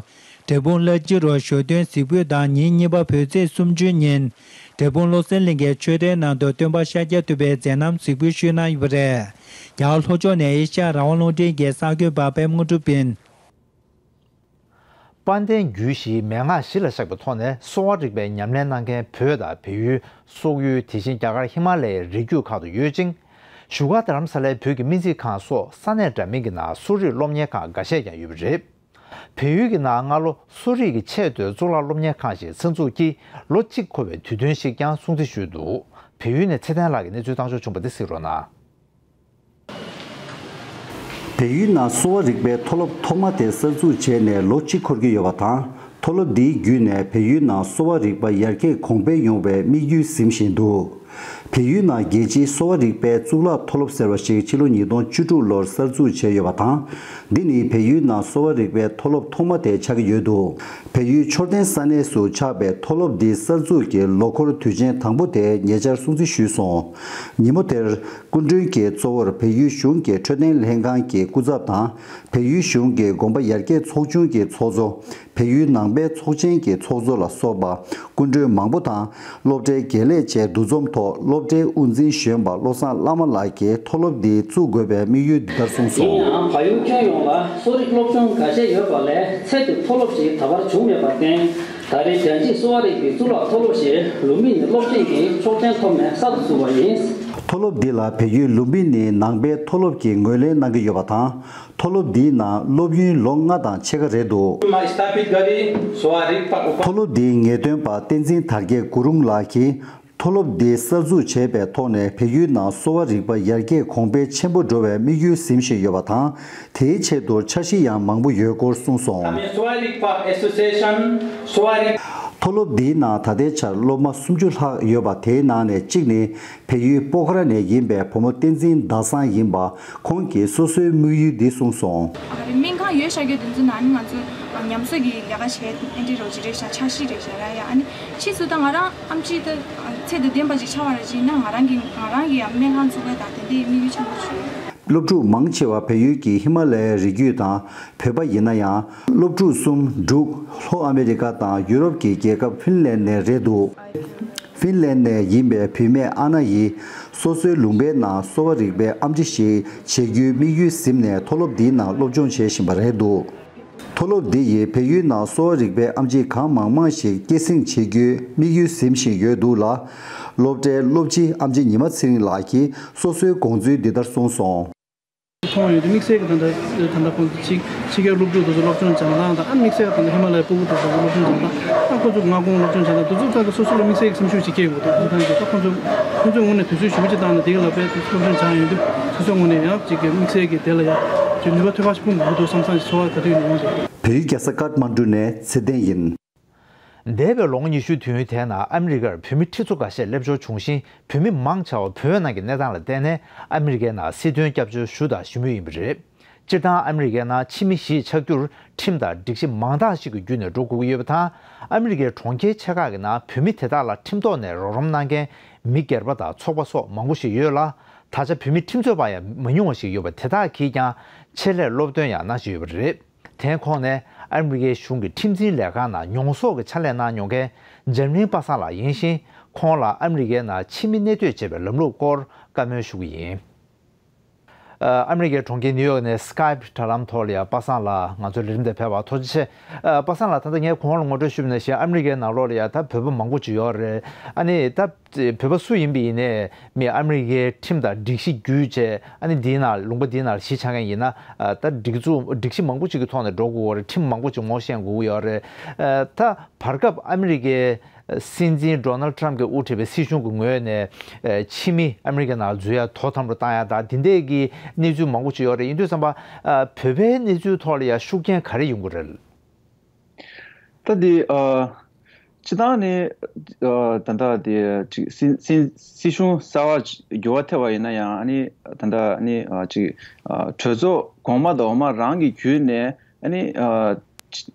འབྲས་སྤུངས་བླ་སྤྱི་རུ་ཞོ་སྟོན་གཟིགས་འབུལ་དང་། ཉིན་གཉིས་པ་བོད་ཚེས་སུམ་ཅུའི་ཉིན་འབྲས་སྤུངས་བློ་གསལ་གླིང་གི་ཆོས་གྲྭའི་ནང་དུ་སྟོན་པ་ཤཱཀྱ་ཐུབ་པའི་མཛད་རྣམ་གཟིགས་འབུལ་ཞུས་གནང་ཡོད་པ་རེད། རྒྱ་གར་ལྷོ་ཕྱོགས་ནས་ཨེ་ཤ་ཡ་རང་དབང་རླུང་འཕྲིན་གྱི་གསར་འགོད་པ་པད་མ་དངོས་གྲུབ་ཡིན། དཔལ་ལྡན་རྒྱུད་བཞིའི་མན་ངག་གཞི་ལ་བཞག་པའི་ཐོག་ནས་གསོ་བ་རིག་པའི་ཉམས་ལེན་གནང་མཁན་བོད་དང་བལ་ཡུལ། སོག་ཡུལ། དེ་བཞིན་རྒྱ་གར་ཧི་མ་ལ་ཡའི་རི་རྒྱུད་ཁག་ཏུ་ཡོད་ཅིང་། བཞུགས་སྒར་རྡ་རམ་ས་ལའི་བོད་ཀྱི་སྨན་རྩིས་ཁང་སོགས་ས་གནས་འདྲ་མིན་གྱི་ནང་གསོ་རིག་སློབ་གཉེར་ཁང་འགའ་ཤས་ཀྱང་ཡོད་པ་རེད། བལ་ཡུལ་གྱི་ནང་སྔ་ལོ་གསོ་རིག་གི་ཆེད་དུ་གཙུག་ལག་སློབ་གཉེར་ཁང་ཞིག་གསར་འཛུགས་ཀྱིས་ལོ་གཅིག་འཁོར་བའི་དུས་སྟོན་ཞིག་ཀྱང་སྲུང་བརྩི་ཞུས་འདུག་བལ་ཡུལ་ནས་ཚེ་བརྟན་ལགས་ཀྱིས་གནས་ཚུལ་བཏང་འབྱོར་བྱུང་བ་འདི་གཟིགས་རོགས་གནང་། བལ་ཡུལ་ནང་གསོ་བ་རིག་པའི་མཐོ་སློབ་ཐོག་མ་དེ་གསར་འཛུགས་བྱས་ནས་ལོ་གཅིག་འཁོར་གྱི་ཡོད་པ་དང་། མཐོ་སློབ་འདིའི་བརྒྱུད་ནས་བལ་ཡུལ་ནང་གསོ་བ་རིག་པ་ཡར་རྒྱས་གོང་འཕེལ་ཡོང་བའི་དམིགས་ཡུལ་ཟིན་བཞིན་འདུག་བལ་ཡུལ་ནང་རྒྱལ་སྤྱིའི་གསོ་བ་རིག་པའི་གཙུག་ལག་མཐོ་སློབ་ཟེར་བ་ཞིག་ཕྱི་ལོ་ཉིས་སྟོང་བཅུ་དྲུག་ལོར་གསར་འཛུགས་བྱས་ཡོད་པ་དང་། འདི་ནི་བལ་ཡུལ་ནང་གསོ་བ་རིག་པའི་མཐོ་སློབ་ཐོག་མ་དེ་ཆགས་ཀྱི་ཡོད་འདུག་བལ་ཡུལ་མཆོད་རྟེན་ས་གནས་སུ་ཆགས་པའི་མཐོ་སློབ་འདི་གསར་འཛུགས་ཀྱི་ལོ་འཁོར་དུས་ཆེན་དང་པོ་དེ་ཉེ་ཆར་སྲུང་བརྩི་ཞུས་སོང་། ཉིན་མོ་དེར་སྐུ་མགྲོན་གྱི་གཙོ་བོར་བལ་ཡུལ་གཞུང་གི་འཕྲོད་བསྟེན་ལྷན་ཁང་གི་སྐུ་ཚབ་དང་། བལ་ཡུལ་གཞུང་གི་དགོན་པ་ཡར་རྒྱས་ཚོགས་ཆུང་གི་ཚོགས་གཙོ། བལ་ཡུལ་ནང་པའི་ཚོགས་ཆེན་གྱི་ཚོགས་གཙོ་ལ་སོགས་པ་སྐུ་མགྲོན་མང་པོ་དང་། སློབ་གྲྭའི་དགེ་ལས་བཅས་འདུ་འཛོམས་ཐོག་སློབ་གྲྭའི་དབུ་འཛིན་གཞོན་པ་བློ་བཟང་བླ་མ་ལགས་ཀྱིས་མཐོ་སློབ་འདི་བཙུགས་དགོས་པའི་དམིགས་ཡུལ་འདི་ལྟར་གསུངས་སོང་། ཡིན་ཡང་། བལ་ཡུལ་ཁྱོན་ཡོངས་ལ་གསོ་རིག་སློབ་སྦྱོང་འགའ་ཤས་ཡོད་པ་ལས། ཚད་མཐོའི་མཐོ་སློབ་ཞིག་ད་བར་བྱུང་མེད་པར་བརྟེན། ད་རེས་རྒྱལ་སྤྱིའི་གསོ་བ་རིག་པའི་གཙུག་ལག་མཐོ་སློབ་ཞེས་ལུམ་བི་ནི་སློབ་ཆེན་གྱི་ཆོག་མཆན་ཐོབ་ནས་གསར་དུ་བཙུགས་པ་ཡིན། མཐོ་སློབ་འདི་ལ་བལ་ཡུལ་ལུམ་བི་ནི་ནང་པའི་མཐོ་སློབ་ཀྱི་ངོས་ལེན་གནང་གི་ཡོད་པ་དང་། མཐོ་སློབ་འདིའི་ནང་སློབ་ཡུན་ལོ་ལྔ་དང་ཕྱེད་ཀ་རེད་འདུག་མཐོ་སློབ་འདིའི་ངེས་སྟོན་པ་བསྟན་འཛིན་དར་རྒྱས་གུ་རུང་ལགས་ཀྱིས། མཐོ་སློབ་འདི་གསར་འཛུགས་བྱས་པའི་ཐོག་ནས་བལ་ཡུལ་ནང་གསོ་བ་རིག་པ་ཡར་རྒྱས་གོང་འཕེལ་ཆེན་པོ་འགྲོ་བའི་དམིགས་ཡུལ་ཟིན་བཞིན་ཡོད་པ་དང་། དེའི་ཆེད་དུ་འཆར་གཞི་ཡང་མང་པོ་ཡོད་སྐོར་གསུངས་སོང་། མཐོ་སློབ་འདིའི་ནང་ད་ལྟའི་ཆར་སློབ་མ་སུམ་ཅུ་ལྷག་ཡོད་པ། དེའི་ནང་ནས་གཅིག་ནི་བལ་ཡུལ་སྤོ་ཁ་ར་ནས་ཡིན་པའི་བུ་མོ་བསྟན་འཛིན་ཟླ་བཟང་ཡིན་པ། ཁོང་གིས་སོ་སོའི་དམིགས་ཡུལ་འདི་གསུངས་སོང་། ཨ་རེ། སྨན་ཁང་ཡོད་ཤག་གི་དུས་ཚོད་ནང་ནི་ང་ཚོ་ཉམས་གསོ་གི་ལས་ཀ་བྱས་ཨེ་འདྲི་རོགས་ཅི་རེད་ཤག་འཆར་གཞི་རེད་ཤག་ར་ཡ། ཨ་ནི་ཕྱིས་སུ་ད་ང་རང་ཨེམ་ཆི་ད་ཚད་དང་ལྡན་པ་ཅིག་ཆགས་པ་རེད་ཅིག་ན། ང་རང་གི་ང་རང་གི་ཡང་སྨན་ཁང་བཙུགས་པ་དང་དེ་འདྲའི་དམིགས་ཡུལ་ཆེན་པོ་ཞིག་ཡོད། སློབ་ཕྲུག་མང་ཆེ་བ་བལ་ཡུལ་གྱི་ཧི་མ་ལ་ཡའི་རི་རྒྱུད་དང་བོད་པ་ཡིན་ན་ཡང་། སློབ་ཕྲུག་གསུམ་འབྲུག་ལྷོ་ཨ་མེ་རི་ཀ་དང་ཡུ་རོབ་ཀྱི་རྒྱལ་ཁབ་ཧྥིན་ལན་ནས་རེད་འདུག་ཧྥིན་ལན་ནས་ཡིན་པའི་བུད་མེད་ཨ་ན་ཡིས་སོ་སོའི་ལུང་པའི་ནང་གསོ་བ་རིག་པའི་ཨེམ་ཆི་ཞིག་བྱེད་རྒྱུའི་དམིགས་ཡུལ་ཟིན་ནས་མཐོ་སློབ་འདིའི་ནང་སློབ་སྦྱོང་བྱེད་བཞིན་པ་རེད་འདུག་མཐོ་སློབ་འདི་ཡིས་བལ་ཡུལ་ནང་གསོ་བ་རིག་པའི་ཨེམ་ཆི་གང་མང་མང་ཞིག་སྐྱེད་སྲིང་བྱེད་རྒྱུའི་དམིགས་ཡུལ་འཛིན་བཞིན་ཡོད་འདུག་ལ། སློབ་གྲྭའི་སློབ་སྤྱི་ཨེམ་ཆི་ཉི་མ་ཚེ་རིང་ལགས་ཀྱིས་སོ་སོའི་དགོངས་ཚུལ་འདི་ལྟར་གསུངས་སོང་། མཐོང་ཡོད་དུས་དམིགས་བསལ་གྱི་ད་ལྟ་ད་ལྟ་ཁོང་ཚོ་ཕྱི་ཕྱི་རྒྱལ་སློབ་ཕྲུག་དེ་ཚོ་སློབ་སྦྱོང་སྦྱང་སྟངས་དང་། ཨ་དམིགས་བསལ་ད་ལྟ་ཧི་མ་ལ་ཡའི་སྤུ་གུ་དེ་ཚོ་སློབ་སྦྱོང་སྦྱང་སྟངས། ཨ་ཁོང་ཚོ་མངའ་ཁོངས་སློབ་སྦྱོང་སྦྱང་སྟངས་དེ་ཚོ་ད་ལྟ་སོ་སོ་ལ་དམིགས་བསལ་གྱི་སེམས་ཤུགས་ཅིག་སྐྱེ་དགོས་འདུག་ཁོང་ཚོ་ད་ཁོང་ཚོ་ཁོང་ཚོའི་ངོས་ནས་དུས་ཚོད་ཞེ་པོ་ཅིག་བཏང་ནས་དེ་ག་ལ་དཔེ་སློབ་སྦྱོང་སྦྱང་ཡོང་དུས་སོ་སོའི་ངོས་ནས་ཡང་ཅིག་གི་དམིགས་བསལ་གྱི་དེ་ལ་ཡང་ཅིག་ནུས་པ་ཐོལ་པ་ཞིག་སྤུངས་དགོས་འདུག་བསམ་བསམ་ཞིག་ཚོར་བ་ག་དུས་ནས་ཡོང་འདུག་བལ་ཡུལ་རྒྱལ་ས་ཀཏ་མན་གྲུ་ནས་ཚེ་བརྟན་ཡིན། འདས་པའི་ལོ་ངོ་ཉི་ཤུའི་དུས་ཡུན་དེའི་ནང་ཨ་མི་རི་ཀར་བོད་མི་ཁྲི་ཚོ་འགའ་ཤས་སླེབས་འབྱོར་བྱུང་ཞིང་། བོད་མི་མང་ཆེ་བ་བོད་ནང་གི་གནས་སྟངས་ལ་བརྟེན་ནས་ཨ་མི་རི་ཀའི་ནང་སྲིད་དོན་སྐྱབས་བཅོལ་ཞུ་དང་ཞུ་མུས་ཡིན་པ་རེད། སྤྱིར་བཏང་ཨ་མི་རི་ཀའི་ནང་ཕྱི་མི་གཞིས་ཆགས་རྒྱུར་ཁྲིམས་དང་སྒྲིག་གཞི་མང་དག་ཞིག་གི་བརྒྱུད་ནས་འགྲོ་དགོས་ཀྱི་ཡོད་པ་དང་། ཨ་མི་རི་ཀའི་གྲོང་ཁྱེར་ཆེ་ཁག་གི་ནང་བོད་མི་དེ་དག་ལ་ཁྲིམས་ཐོག་ནས་རོགས་རམ་གནང་མཁན་མི་སྒེར་པ་དང་ཚོགས་པ་སོགས་མང་པོ་ཞིག་ཡོད་ལ། ད་ཆ་བོད་མི་ཁྲིམས་རྩོད་པ་ཡང་མི་ཉུང་བ་ཞིག་ཡོད་པ་དེ་དག་གིས་ཀྱང་ཆེད་ལས་སློབ་སྟོན་ཡང་གནང་བཞིན་ཡོད་པ་རེད། དེའི་ཁོངས་ནས་ཨ་མི་རི་ཀའི་གཞུང་གི་ཁྲིམས་འཛིན་ལས་ཁང་ནང་མྱོང་ཚོར་གྱི་ཕྱག་ལས་གནང་མྱོང་མཁན་འཇམ་གླིང་པ་སངས་ལགས་ཡིན་ཞིང་། ཁོང་ལ་ཨ་མི་རི་ཀའི་ནང་ཕྱི་མི་གནས་སྡོད་བྱེད་པའི་ལམ་ལུགས་སྐོར་བཀའ་མོལ་ཞུ་གི་ཡིན། ཨ་མི་རི་ཀའི་གྲོང་ཁྱེར་ནིའུ་ཡོག་ནས་སི་ཀའེ་པི་དྲ་ལམ་ཐོག་ལ་ཡང་པ་སངས་ལགས་ང་ཚོའི་ལས་རིམ་དེ་ཕེབས་པར་ཐུགས་རྗེ་ཆེ། ཨ་པ་སངས་ལགས། ད་ལྟ་ངས་གོང་ལ་ངོ་སྤྲོད་ཞུས་པ་ནང་བཞིན་ཨ་མི་རི་ཀའི་ནང་ལོགས་ལ་ཡང་ད་བོད་པ་མང་པོ་ཅིག་ཡོད་རེད། ཨ་ནི་ད། བོད་པ་སུ་ཡིན་པ་ཡིན་ནའི་མི་ཨ་མི་རི་ཀའི་ཁྲིམས་དང་སྒྲིག་གཞི་བརྒྱུད་བྱས། ཨ་ནི་འདིའི་ནང་ལུང་པ་འདིའི་ནང་གཞིས་ཆགས་མཁན་ཡིན་ན། ཨ་ད་སྒྲིག་འཛུགས་སྒྲིག་གཞི་མང་པོ་ཅིག་གི་ཐོག་ནས་འགྲོ་དགོས་ཀྱི་ཡོད་རེད། ཁྲིམས་མང་པོ་ཅིག་ངོ་ཤེས་དགོས་ཀྱི་ཡོད་རེད། ཨ་ད་བར་སྐབས་ཨ་མི་རི་ཀའི་སྲིད་འཛིན་ཌོ་ནལ་ཊམ་གྱིས་དབུ་ཁྲིད་པའི་སྲིད་གཞུང་གི་ངོས་ནས་ཨ་ཕྱི་མི་ཨ་མི་རི་ཀའི་ནང་འཛུལ་ཡ་དོ་དམ་རུ་བཏང་ཡ་དང་དེ་འདྲས་ཀྱི་གནས་ཚུལ་མང་པོ་ཅིག་ཡོད་རེད། ཡིན་དུས་ཙམ་པ་ཨ་བོད་པའི་གནས་ཚུལ་ཐོག་ལ་ཡ་ཤུགས་རྐྱེན་ག་རེ་ཡོང་གི་རེད། ད་འདི་ཨ་སྤྱི་བཏང་ནས་ཨ་ད་ལྟ་དེ་ཅིག་སྲིད་སྲིད་སྲིད་གཞུང་གསར་བ་འགྱུར་བ་ཐེབས་པ་ཡིན་ན་ཡང་། ཨ་ནི་ད་ལྟ་ཨ་ནི་ཨ་ཅིག་ཨ་གྲོས་ཚོགས་གོང་མ་དང་འོག་མ་རང་གི་བརྒྱུད་ནས་ཨ་ནི་ཨ་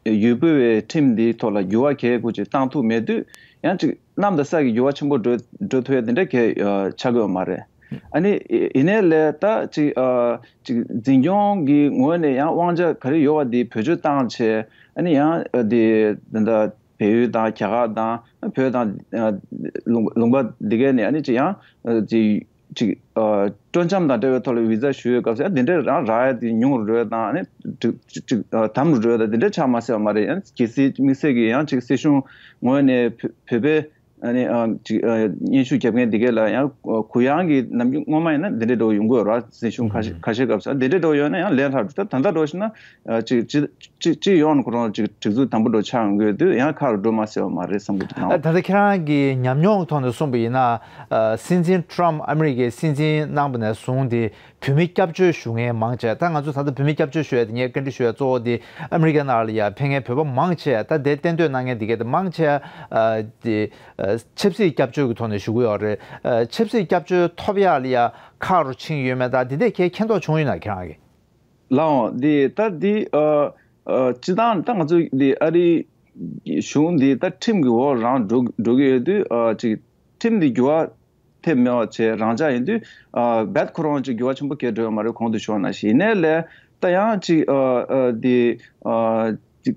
ཡུལ་སྤོ་བའི་ཁྲིམས་འདིའི་ཐོག་ལ་འགྱུར་བ་གལ་དགུ་ཅིག་བཏང་ཐུབ་མེད་དུས། ཡང་ཅིག་གནམ་དང་ས་གི་འགྱུར་བ་ཆེན་པོ་འགྲོ་འགྲོ་ཐུབ་ཡ་དེ་འདྲ་གལ་ཨ་ཆགས་ཀྱི་ཡོད་མ་རེད། ཨ་ནི་ཡིན་ནའི་ལས་ད་ཅིག་ཨ་ཅིག་འཛིན་སྐྱོང་གི་ངོས་ནས་ཡང་དབང་ཆ་ག་རེ་ཡོད་པ་དེ་བེད་སྤྱོད་བཏང་བྱས། ཨ་ནི་ཡང་དེ་ད་ལྟ་བལ་ཡུལ་དང་རྒྱ་གར་དང་བོད་དང་ལུང་ལུང་པ་འདི་གའི་ནས་ཨ་ནི་ཅིག་ཡང་ཅིག་ཅིག་སྤྲོ་འཆམ་དང་འབྲེལ་བའི་ཐོག་ལ་བི་ཛ་ཞུ་བའི་སྐབས་སུ་ཨ་དེ་འདྲའི་རང་རག་ཡ་དེ་ཉུང་རུ་འགྲོ་ཡ་དང་། ཨ་ནི་ཅིག་ཅིག་དམ་རུ་འགྲོ་ཡ་དང་དེ་འདྲའི་ཆགས་མ་སྲིད་པ་མ་རེད། ཡང་གལ་སྲིད་དམིགས་བསལ་གྱི་ཡང་ཅིག་སྲིད་གཞུང་ངོས་ནས་བོད་པའི་ཨ་ནི་ཨ་ཅིག་ཨ་སྙན་ཞུ་རྒྱབ་མཁན་འདི་གས་ལ་ཡང་གུ་ཡངས་ཀྱི་ནམ་རྒྱུན་སྔོན་མ་ཡིན་ན་འདི་འདྲའི་འགྲོ་ཡོང་གི་ཡོད་ར། སྲིད་གཞུང་ཁ་ཤས་ཁ་ཤས་སྐབས་སུ་འདི་འདྲའི་འགྲོ་ཡོད་ན་ཡང་ལས་སླ་འགྲོ། ད་ད་ལྟ་འགྲོ་ཞིག་ན་ཨ་ཅིག་སྤྱི་སྤྱི་སྤྱི་ཡོངས་ཁོ་རང་ཅིག་སྒྲིག་འཛུགས་དམ་པོ་འགྲོ་ཆགས་ཡོང་གི་ཡོད་དུས་ཡང་ཁག་རུ་འགྲོ་མ་སྲིད་པ་མ་རེད་བསམ་གི་འདུག་ཨ་ད་ལྟ་ཁྱེད་རང་གི་ཉམས་མྱོང་གི་ཐོག་ནས་གསུངས་པ་ཡིན་ན། ཨ་སྲིད་འཛིན་ཊམ་ཕ་ཨ་མི་རི་ཀའི་སྲིད་འཛིན་གནང་བ་ནས་བཟུང་སྟེ། བོད་མི་སྐྱབས་བཅོལ་ཞུ་མཁན་མང་ཆེ། ད་ང་ཚོ་ད་ལྟ་བོད་མི་སྐྱབས་བཅོལ་ཞུ་ཡ་དེ་ངས་བཀའ་འདྲི་ཞུ་ཡ་གཙོ་བོ་དེ་ཨ་མི་རི་ཀའི་ནང་ལ་ཡ་ཕེབས་མཁན་བོད་པ་མང་ཆེ། ད་དེ་གཏན་སྡོད་གནང་མཁན་དེ་གས་དེ་མང་ཆེ་ཨ་དེ་ཨ་ཆབ་སྲིད་སྐྱབས་བཅོལ་གྱི་ཐོག་ནས་ཞུ་གི་ཡོད་རེད། ཨ་ཆབ་སྲིད་སྐྱབས་བཅོལ་ཐོབ་ཡ་ལ་ཡ་ཁག་རུ་ཕྱིན་ཡོད་མེད་ད་དེ་འདྲས་ཁྱེད་མཁྱེན་རྟོགས་བྱུང་ཡོད་ན་ཁྱེད་རང་གིས། ལགས་འོང་། འདི་ད་འདི་ཨ་ཨ་སྤྱི་བཏང་ད་ང་ཚོ་འདི་ཨ་རིའི་གཞུང་འདི་ད་ཁྲིམས་ཀྱི་འོག་རང་འགྲོ་འགྲོ་གི་ཡོད་དུས། ཨ་ཅིག་ཁྲིམས་འདི་འགྱུར་བ་ཐེབས་མེད་པ་བྱས་རང་འཇགས་ཡིན་དུས། ཨ་རྦད་ཁོ་རང་ཅིག་འགྱུར་བ་ཆེན་པོ་གང་ཡང་འགྲོ་ཡོད་མ་རེད། གོང་དུ་ཞུས་པ་ནང་བཞིན། ཡིན་ནའི་ལས་ད་ཡང་ཅིག་ཨ་ཨ་འདི་ཨ་ཅིག་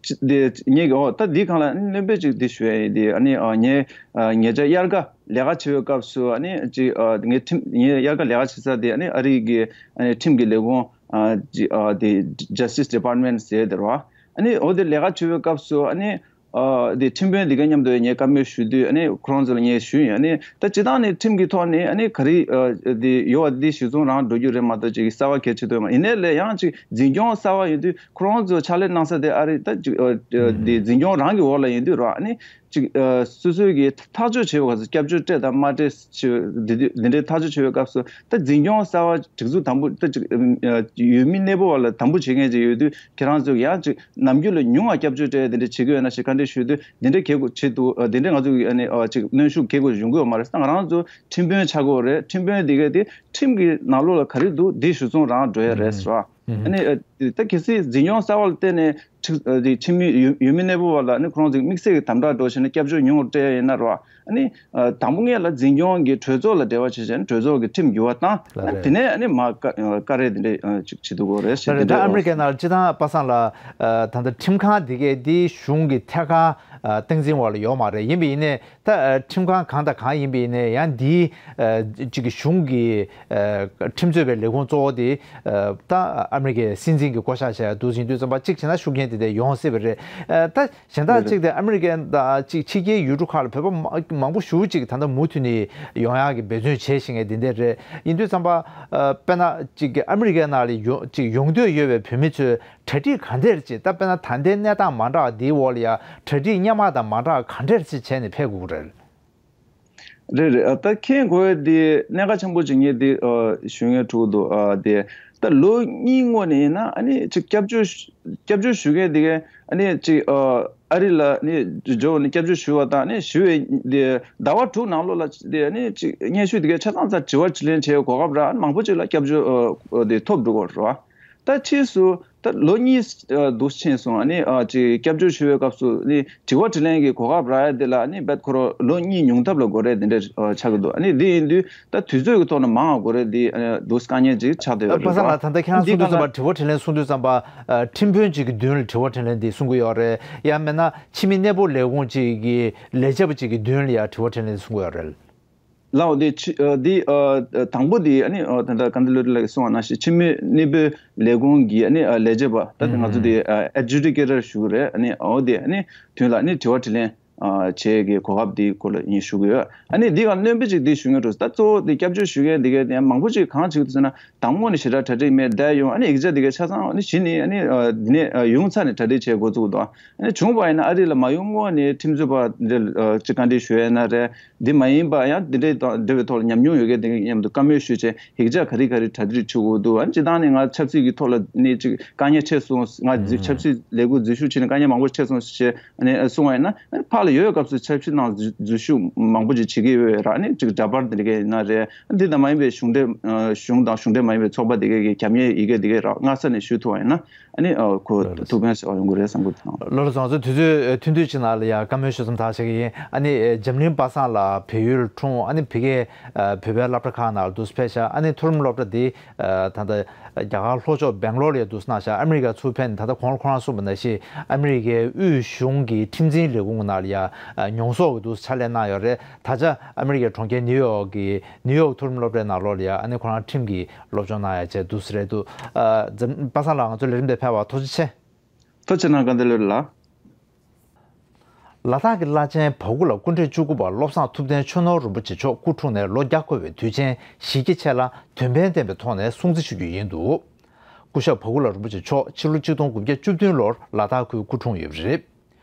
ཅིག་འདི་ངེད་ཀྱི་འོ་ད་འདི་སྒང་ལ་སྣོན་པ་ཅིག་འདི་ཞུ་ཡ་ཡིན། འདི་ཨ་ནི་ཨ་ངས་ཨ་ཉེ་ཆར་དབྱར་ཁ་ལས་ཀ་བྱེད་པའི་སྐབས་སུ། ཨ་ནི་ཅིག་ཨ་ངའི་ཁྲིམས་ངའི་དབྱར་ཁ་ལས་ཀ་བྱེད་ས་དེ་ཨ་ནི་ཨ་རི་གི་ཨ་ནི་ཁྲིམས་ཀྱི་ལས་ཁུངས་ཨ་ཅིག་ཨ་དེ་Justice Department ཟེར་དེ་རེད་བ། ཨ་ནི་འོ་དེ་ལས་ཀ་བྱེད་པའི་སྐབས་སུ། ཨ་ནི་ཨ་དེ་ཁྲིམས་དཔོན་དེ་ག་མཉམ་དུ་ངས་བཀའ་མོལ་ཞུ་དུས། ཨ་ནི་ཁོ་རང་ཚོ་ལ་ངས་ཞུས་ཡིན། ཨ་ནི་ད་སྤྱི་བཏང་ནས་ཁྲིམས་ཀྱི་ཐོག་ནས་ཨ་ནི་ག་རེ་ཨ་དེ་ཡོད་པ་དེ་གཞིར་བཟུང་རང་འགྲོ་རྒྱུ་རེད་མ་གཏོགས་ཅིག་གསར་པ་གལ་ཆེ་དོན་མ། ཡིན་ནའི་ལས་ཡང་ཅིག་འཛིན་སྐྱོང་གསར་པ་ཡིན་དུས་ཁོ་རང་ཚོ་ཕྱག་ལས་གནང་ས་དེ་ཨ་རི་ད་ཅིག་ཨ་དེ་འཛིན་སྐྱོང་རང་གི་འོག་ལ་ཡིན་དུས་ར། ཨ་ནི་ཅིག་ཨ་སོ་སོའི་གི་ཐག་གཅོད་བྱེད་པའི་སྐབས་སུ་སྐྱབས་བཅོལ་སྤྲད་དང་མ་སྤྲད་ཞེས་འདི་འདི་འདྲའི་ཐག་གཅོད་བྱེད་པའི་སྐབས་སུ། ད་འཛིན་སྐྱོང་གསར་པ་སྒྲིག་འཛུགས་དམ་པོ་ད་ཅིག་ཨ་ཡུལ་མི་གནས་སྤོ་བ་ལ་དམ་པོ་བྱེད་མཁན་ཅིག་ཡོད་དུས། ཁྱེད་རང་ཚོས་ཡང་ཅིག་ནམ་རྒྱུན་ལས་ཉུང་བ་སྐྱབས་བཅོལ་སྤྲད་དེ་འདྲ་བྱེད་ཀྱི་ཡོད་ན་ཞེས་བཀའ་འདྲི་ཞུས་དུས། འདི་འདྲ་གལ་དགོས་ཆེད་དུ་ཨ་འདི་འདྲ་ང་ཚོ་གི་ཨ་ནི་ཨ་ཅིག་གནོན་ཤུགས་གལ་དགོས་ཡོང་གི་ཡོད་མ་རེད། ད་ང་རང་ཚོ་ཁྲིམས་དཔོན་ཆགས་ཀྱི་ཡོད་རེད། ཁྲིམས་དཔོན་འདི་གས་དེ་ཁྲིམས་ཀྱི་ནང་ལོགས་ལ་ག་རེ་འདུག་འདི་གཞིར་བཟུང་རང་འགྲོ་ཡ་རེད་ཟེར་བ། ཨ་ནི་ཨ་ད་གལ་སྲིད་འཛིན་སྐྱོང་གསར་པ་ལ་བརྟེན་ནས་ཁྲི་ཨ་དེ་ཁྲིམས་མི་ཡུལ་ཡུལ་མི་གནས་སྤོ་བ་ལ་ཨ་ནི་ཁོ་རང་ཚོས་དམིགས་བསལ་གྱི་དམ་དྲག་འགྲོ་བྱས་ནས་སྐྱབས་བཅོལ་ཉུང་རུ་སྤྲད་ཡ་ཡིན་ན་རེད་བ། ཨ་ནི་ཨ་དང་པོ་ངེས་ལ་འཛིན་སྐྱོང་གི་གྲོས་ཚོགས་ལ་འབྲེལ་བ་བྱས་བྱས་ནས་གྲོས་ཚོགས་ཀྱི་ཁྲིམས་འགྱུར་བ་བཏང་། ལགས་རེད། དེ་ནས་ཨ་ནི་མ་བཀའ་བཀའ་རེ་དེ་འདྲས་ཨ་ཅིག་བྱེད་དགོས་རེད་ཟེར། ལགས་རེད། དེ་ད་འདྲས་ཨ་མི་རི་ཀའི་ནང་ལ་སྤྱི་བཏང་པ་སངས་ལགས་ཨ་ད་ལྟ་ཁྲིམས་ཁང་དེ་གས་དེ་གཞུང་གི་ཐད་ཀར་ཨ་སྟངས་འཛིན་འོག་ལ་ཡོད་མ་རེད། ཡིན་པ་ཡིན་ནའི་ད་ཨ་ཁྲིམས་ཁང་གང་དང་གང་ཡིན་པ་ཡིན་ནའི་ཡང་འདིའི་ཨ་ཅིག་གི་གཞུང་གི་ཨ་ཁྲིམས་རྩོད་པའི་ལས་ཁུངས་གཙོ་བོ་དེ་ཨ་ད་ཨ་མི་རི་ཀའི་སྲིད་འཛིན་གྱིས་བསྐོ་བཞག་བྱས་འདུག་ཟིན་དུས་ཙམ་པ་གཅིག་བྱས་ན་ཤུགས་རྐྱེན་དེ་འདྲ་ཡོང་སྲིད་པ་རེད། ཨ་ད་གཞན་དག་གཅིག་དེ་ཨ་མི་རི་ཀའི་ད་གཅིག་ཕྱི་རྒྱལ་ཡུལ་གྲུ་ཁག་ལ་བོད་པ་མ་མང་པོ་ཞེ་པོ་ཅིག་ད་ལྟ་མུ་མཐུད་ནས་ཡོང་ཡག་གི་འབད་བརྩོན་བྱེད་བཞིན་པ་འདི་འདྲ་རེད། ཡིན་དུས་ཙམ་པ་ཨ་དཔེར་ན་གཅིག་གི་ཨ་མི་རི་ཀའི་ནང་ལ་ཡོང་གཅིག་ཡོང་འདོད་ཡོད་པའི་བོད་མི་ཚོས་གྲ་སྒྲིག་ག་འདྲས་བྱེད། ད་དཔེར་ན་ད་ལྟའི་གནས་སྟངས་མ་འདྲ་བ་འདིའི་འོག་ལ་ཡ་གྲ་སྒྲིག་སྔོན་མ་དང་མ་འདྲ་བ་ག་འདྲས་བྱེད་བྱས་ནས་ཕེབས་དགོས་ཀྱི་རེད། རེད་རེད། ཨ་ད་མཁྱེན་དགོས་ཡ་དེ་གནད་འགག་ཆེན་པོ་ཅིག་ངས་དེ་ཨ་ཞུ་ཡ་འགྲོ་གི་འདུག་ཨ་དེ་ད་ལོ་གཉིས་སྔོན་ནས་ཡིན་ན་ཨ་ནི་ཅིག་སྐྱབས་བཅོལ་སྐྱབས་བཅོལ་ཞུ་མཁན་དེ་གས་ཨ་ནི་ཅིག་ཨ་ཨ་རི་ལ་ནི་འབྱོར་ནས་སྐྱབས་བཅོལ་ཞུ་བ་དང་ནི་ཞུ་བའི་དེ་ཟླ་བ་དྲུག་ནང་ལོགས་ལ་དེ་ཨ་ནི་ཅིག་སྙན་ཞུ་དེ་གས་ཆ་ཚང་ཚ་དྲི་བ་དྲིས་ལན་བྱས་གོ་སྐབས་རག་མང་པོ་ཅིག་ལ་སྐྱབས་བཅོལ་ཨ་དེ་ཐོབ་འགྲོ་གི་རེད་བ། ད་ཕྱིས་སུ་ད་ལོ་གཉིས་ཨ་འདུག་ཕྱིན་སོང་། ཨ་ནི་ཨ་ཅིག་སྐྱབས་བཅོལ་ཞུ་བའི་སྐབས་སུ་ནི་དྲི་བ་དྲིས་ལན་གྱི་གོ་སྐབས་རག་ཡ་དེ་ལ་ཨ་ནི་རྦད་ཁོ་རང་ལོ་གཉིས་ཉུང་མཐའ་ལ་འགོར་རེ་དེ་འདྲ་ཨ་ཆགས་ཀྱི་འདུག་ཨ་ནི་དེ་ཡིན་དུས་ད་དུས་ཚོད་ཀྱི་ཐོག་ནས་མང་བ་འགོར་རེ་དེ་ཨ་འདུག་དཀའ་ངལ་ཅིག་ཆགས་བསྡད་ཡོད་པ་རེད། པ་སངས་ལགས། ད་ལྟ་ཁྱེད་རང་གསུང་དུས་ཙམ་པ་དྲི་བ་དྲིས་ལན་གསུང་དུས་ཙམ་པ་ཨ་ཁྲིམས་དཔོན་ཅིག་གི་མདུན་ལ་དྲི་བ་དྲིས་ལན་དེ་གསུང་གི་ཡོད་རེད། ཡང་མིན་ན་ཕྱི་མི་གནས་སྤོ་ལས་ཁུངས་ཅིག་གི་ལས་བྱེད་པ་ཅིག་གི་མདུན་ལ་ཡང་དྲི་བ་དྲིས་ལན་དེ་གསུང་གི་ཡོད་རེད། ལའོ་དེ་ཕྱི་ཨ་དེ་ཨ་དང་པོ་དེ་ཨ་ནི་ཨ་ད་ལྟ་ཀ་འདི་ལོ་ལགས་གསུངས་པ་ནང་བཞིན་ཕྱི་མི་གནས་སྤོའི་ལས་ཁུངས་ཀྱི་ཨ་ནི་ཨ་ལས་བྱེད་པ་ད་ལྟ་ང་ཚོ་དེ་ཨ་ཨེ་ཌི་ཇུ་ཌི་ཀེ་ཊར་ཞུ་གི་རེད། ཨ་ནི་ཨོ་དེ་ཨ་ནི་དོན་ལ་ཨ་ནི་དྲི་བ་དྲིས་ལན་ཨ་བྱེད་ཀྱི་གོ་སྐབས་དེ་སྐོར་ལ་ཡིན་ཞུ་གི་ཡོད། ཨ་ནི་དེ་ག་སྣོན་པ་ཅིག་དེ་ཞུ་ངེས་འགྲོ། ད་གཙོ་བོ་དེ་སྐྱབས་བཅོལ་ཞུ་མཁན་དེ་ག་དེ་མང་པོ་ཅིག་གང་བྱེད་ཀྱི་འདུག་ཟེར་ན་དང་པོ་ནས་ཞེ་དྲག་གྲ་སྒྲིག་མེད་བསྡད་ཡོང་། ཨ་ནི་ཡིག་ཆ་དེ་ག་ཆ་ཚང་ཨ་ནི་གཞི་ནས་ཨ་ནི་ཨ་དེ་ནས་ཨ་ཡོང་ཚར་ནས་གྲ་སྒྲིག་བྱེད་འགོ་བཙུགས་འདུག་ཨ་ནི་བྱུང་བ་ཡིན་ན་ཨ་རི་ལ་མ་ཡོང་སྔོན་ནས་ཁྲིམས་རྩོད་པ་འདི་ལ་ཅིག་བཀའ་འདྲི་ཞུ་ཡས་ན་རེད། འདི་མ་ཡིན་པ་ཡང་འདི་འདྲའི་དང་འབྲེལ་བའི་ཐོག་ལ་ཉམས་མྱོང་ཡོད་མཁན་དེ་གའི་མཉམ་དུ་བཀའ་མོལ་ཞུས་བྱས་ཡིག་ཆ་ག་རེ་ག་རེ་གྲ་སྒྲིག་བྱེད་དགོས་འདུག་ཨ་ནི་སྤྱིར་བཏང་ནས་ང་ཆབ་སྲིད་ཀྱི་ཐོག་ལ་ནི་ཅིག་དཀའ་ངལ་འཕྲད་སོང་། ང་འཛུལ་ཆབ་སྲིད་ལས་འགུལ་འཛུལ་ཞུགས་བྱས་ནས་དཀའ་ངལ་མང་པོ་འཕྲད་སོང་ཞེས་ཨ་ནི་གསུངས་པ་ཡིན་ན། ཨ་ནི་ཕར་ལ་ཡོད་སྐབས་སུ་ཆབ་སྲིད་ནང་འཛུལ་འཛུལ་ཞུགས་མང་པོ་ཅིག་བྱེད་ཀྱི་ཡོད་ར། ཨ་ནི་ཅིག་འདྲ་པར་འདི་འདྲ་གའི་ཡིན་ན་རེད། འདི་དང་མ་ཡིན་པའི་གཞུང་འབྲེལ་གཞུང་དང་གཞུང་འབྲེལ་མ་ཡིན་པའི་ཚོགས་པ་འདི་གའི་རྒྱབ་གཉེར་ཡི་གེ་འདི་གའི་ར་སྔ་ས་ནས་ཞུ་ཐུབ་པ་ཡིན་ན། ཨ་ནི་ཨ་ཁོ་ལགས་ཐུགས་ཕན་གསོས་པ་ཡོང་གི་རེད་བསམ་གི་འདུག་ལགས་ལགས་སོ། ང་ཚོ་དུས་ཚོད་ཐུང་ཐུང་ཅིག་ནང་ལ་ཡང་བཀའ་མོལ་ཞུ་མཚམས་ཐག་བཅད་ཀྱི་ཡིན། ཨ་ནི་འཛམ་གླིང་པ་སངས་ལགས་བལ་ཡུལ་འཁྲུངས། ཨ་ནི་བོད་སྐད་བོད་པའི་སློབ་གྲྭ་ཁག་ནང་ལ་འདུག་སེ་ཕེབས་ཤག་ཨ་ནི་མཐོ་རིམ་སློབ་གྲྭ་འདི་ད་ལྟ་རྒྱ་གར་ལྷོ་ཕྱོགས་སྦེང་ལོར་ལ་འདུག་སེ་གནང་ཤག་ཨ་མི་རི་ཀ་ཚུར་ཕེབས་ནས་ད་ལྟ་ཁོང་ཁོ་རང་གསུངས་པ་ནང་བཞིན་ཨ་མི་རི་ཀའི་དབུས་གཞུང་གི་ཁྲིམས་འཛིན་ལས་ཁུངས་ནང་ལ་ཡང་མྱོང་ཚོར་གྱི་འདུག་སེ་ཕྱག་ལས་གནང་ཡོད་རེད། ད་ཆ་ཨ་མི་རི་ཀའི་གྲོང་ཁྱེར་ནིའུ་ཡོག་གི་ནིའུ་ཡོག་མཐོ་རིམ་སློབ་གྲྭའི་ནང་ལོགས་ལ་ཡང་ཨ་ནི་ཁོ་རང་ཁྲིམས་ཀྱི་སློབ་སྦྱོང་གནང་ཡ་བྱས་འདུག་སེ་རེད་འདུག་ཨ་འཛམ་པ་སངས་ལགས་ང་ཚོའི་ལས་རིམ་དེ་ཕེབས་པར་ཐུགས་རྗེ་ཆེ། ཐུགས་རྗེ་གནང་། བཀའ་འདི་ལོས་ལ། ལ་དྭགས་ཀྱི་བླ་ཆེན་བ་གུ་ལ་སྐུ་ཕྲེང་བཅུ་དགུ་པ་བློ་བཟང་ཐུབ་བསྟན་ཆོས་ནོར་རིན་པོ་ཆེ་མཆོག་སྐུ་འཁྲུངས་ནས་ལོ་བརྒྱ་འཁོར་བའི་དུས་ཆེན་གཞིས་རྒྱ་ཆེ་ལ་དོན་ཕན་ལྡན་པའི་ཐོག་ནས་སྲུང་བརྩི་ཞུ་རྒྱུ་ཡིན་འདུག་སྐུ་ཞབས་བ་གུ་ལ་རིན་པོ་ཆེ་མཆོག་ཕྱི་ལོ་ཆིག་སྟོང་དགུ་བརྒྱ་བཅུ་བདུན་ལོར་ལ་དྭགས་ཁུལ་སྐུ་འཁྲུངས་ཡོད་པ་རེད།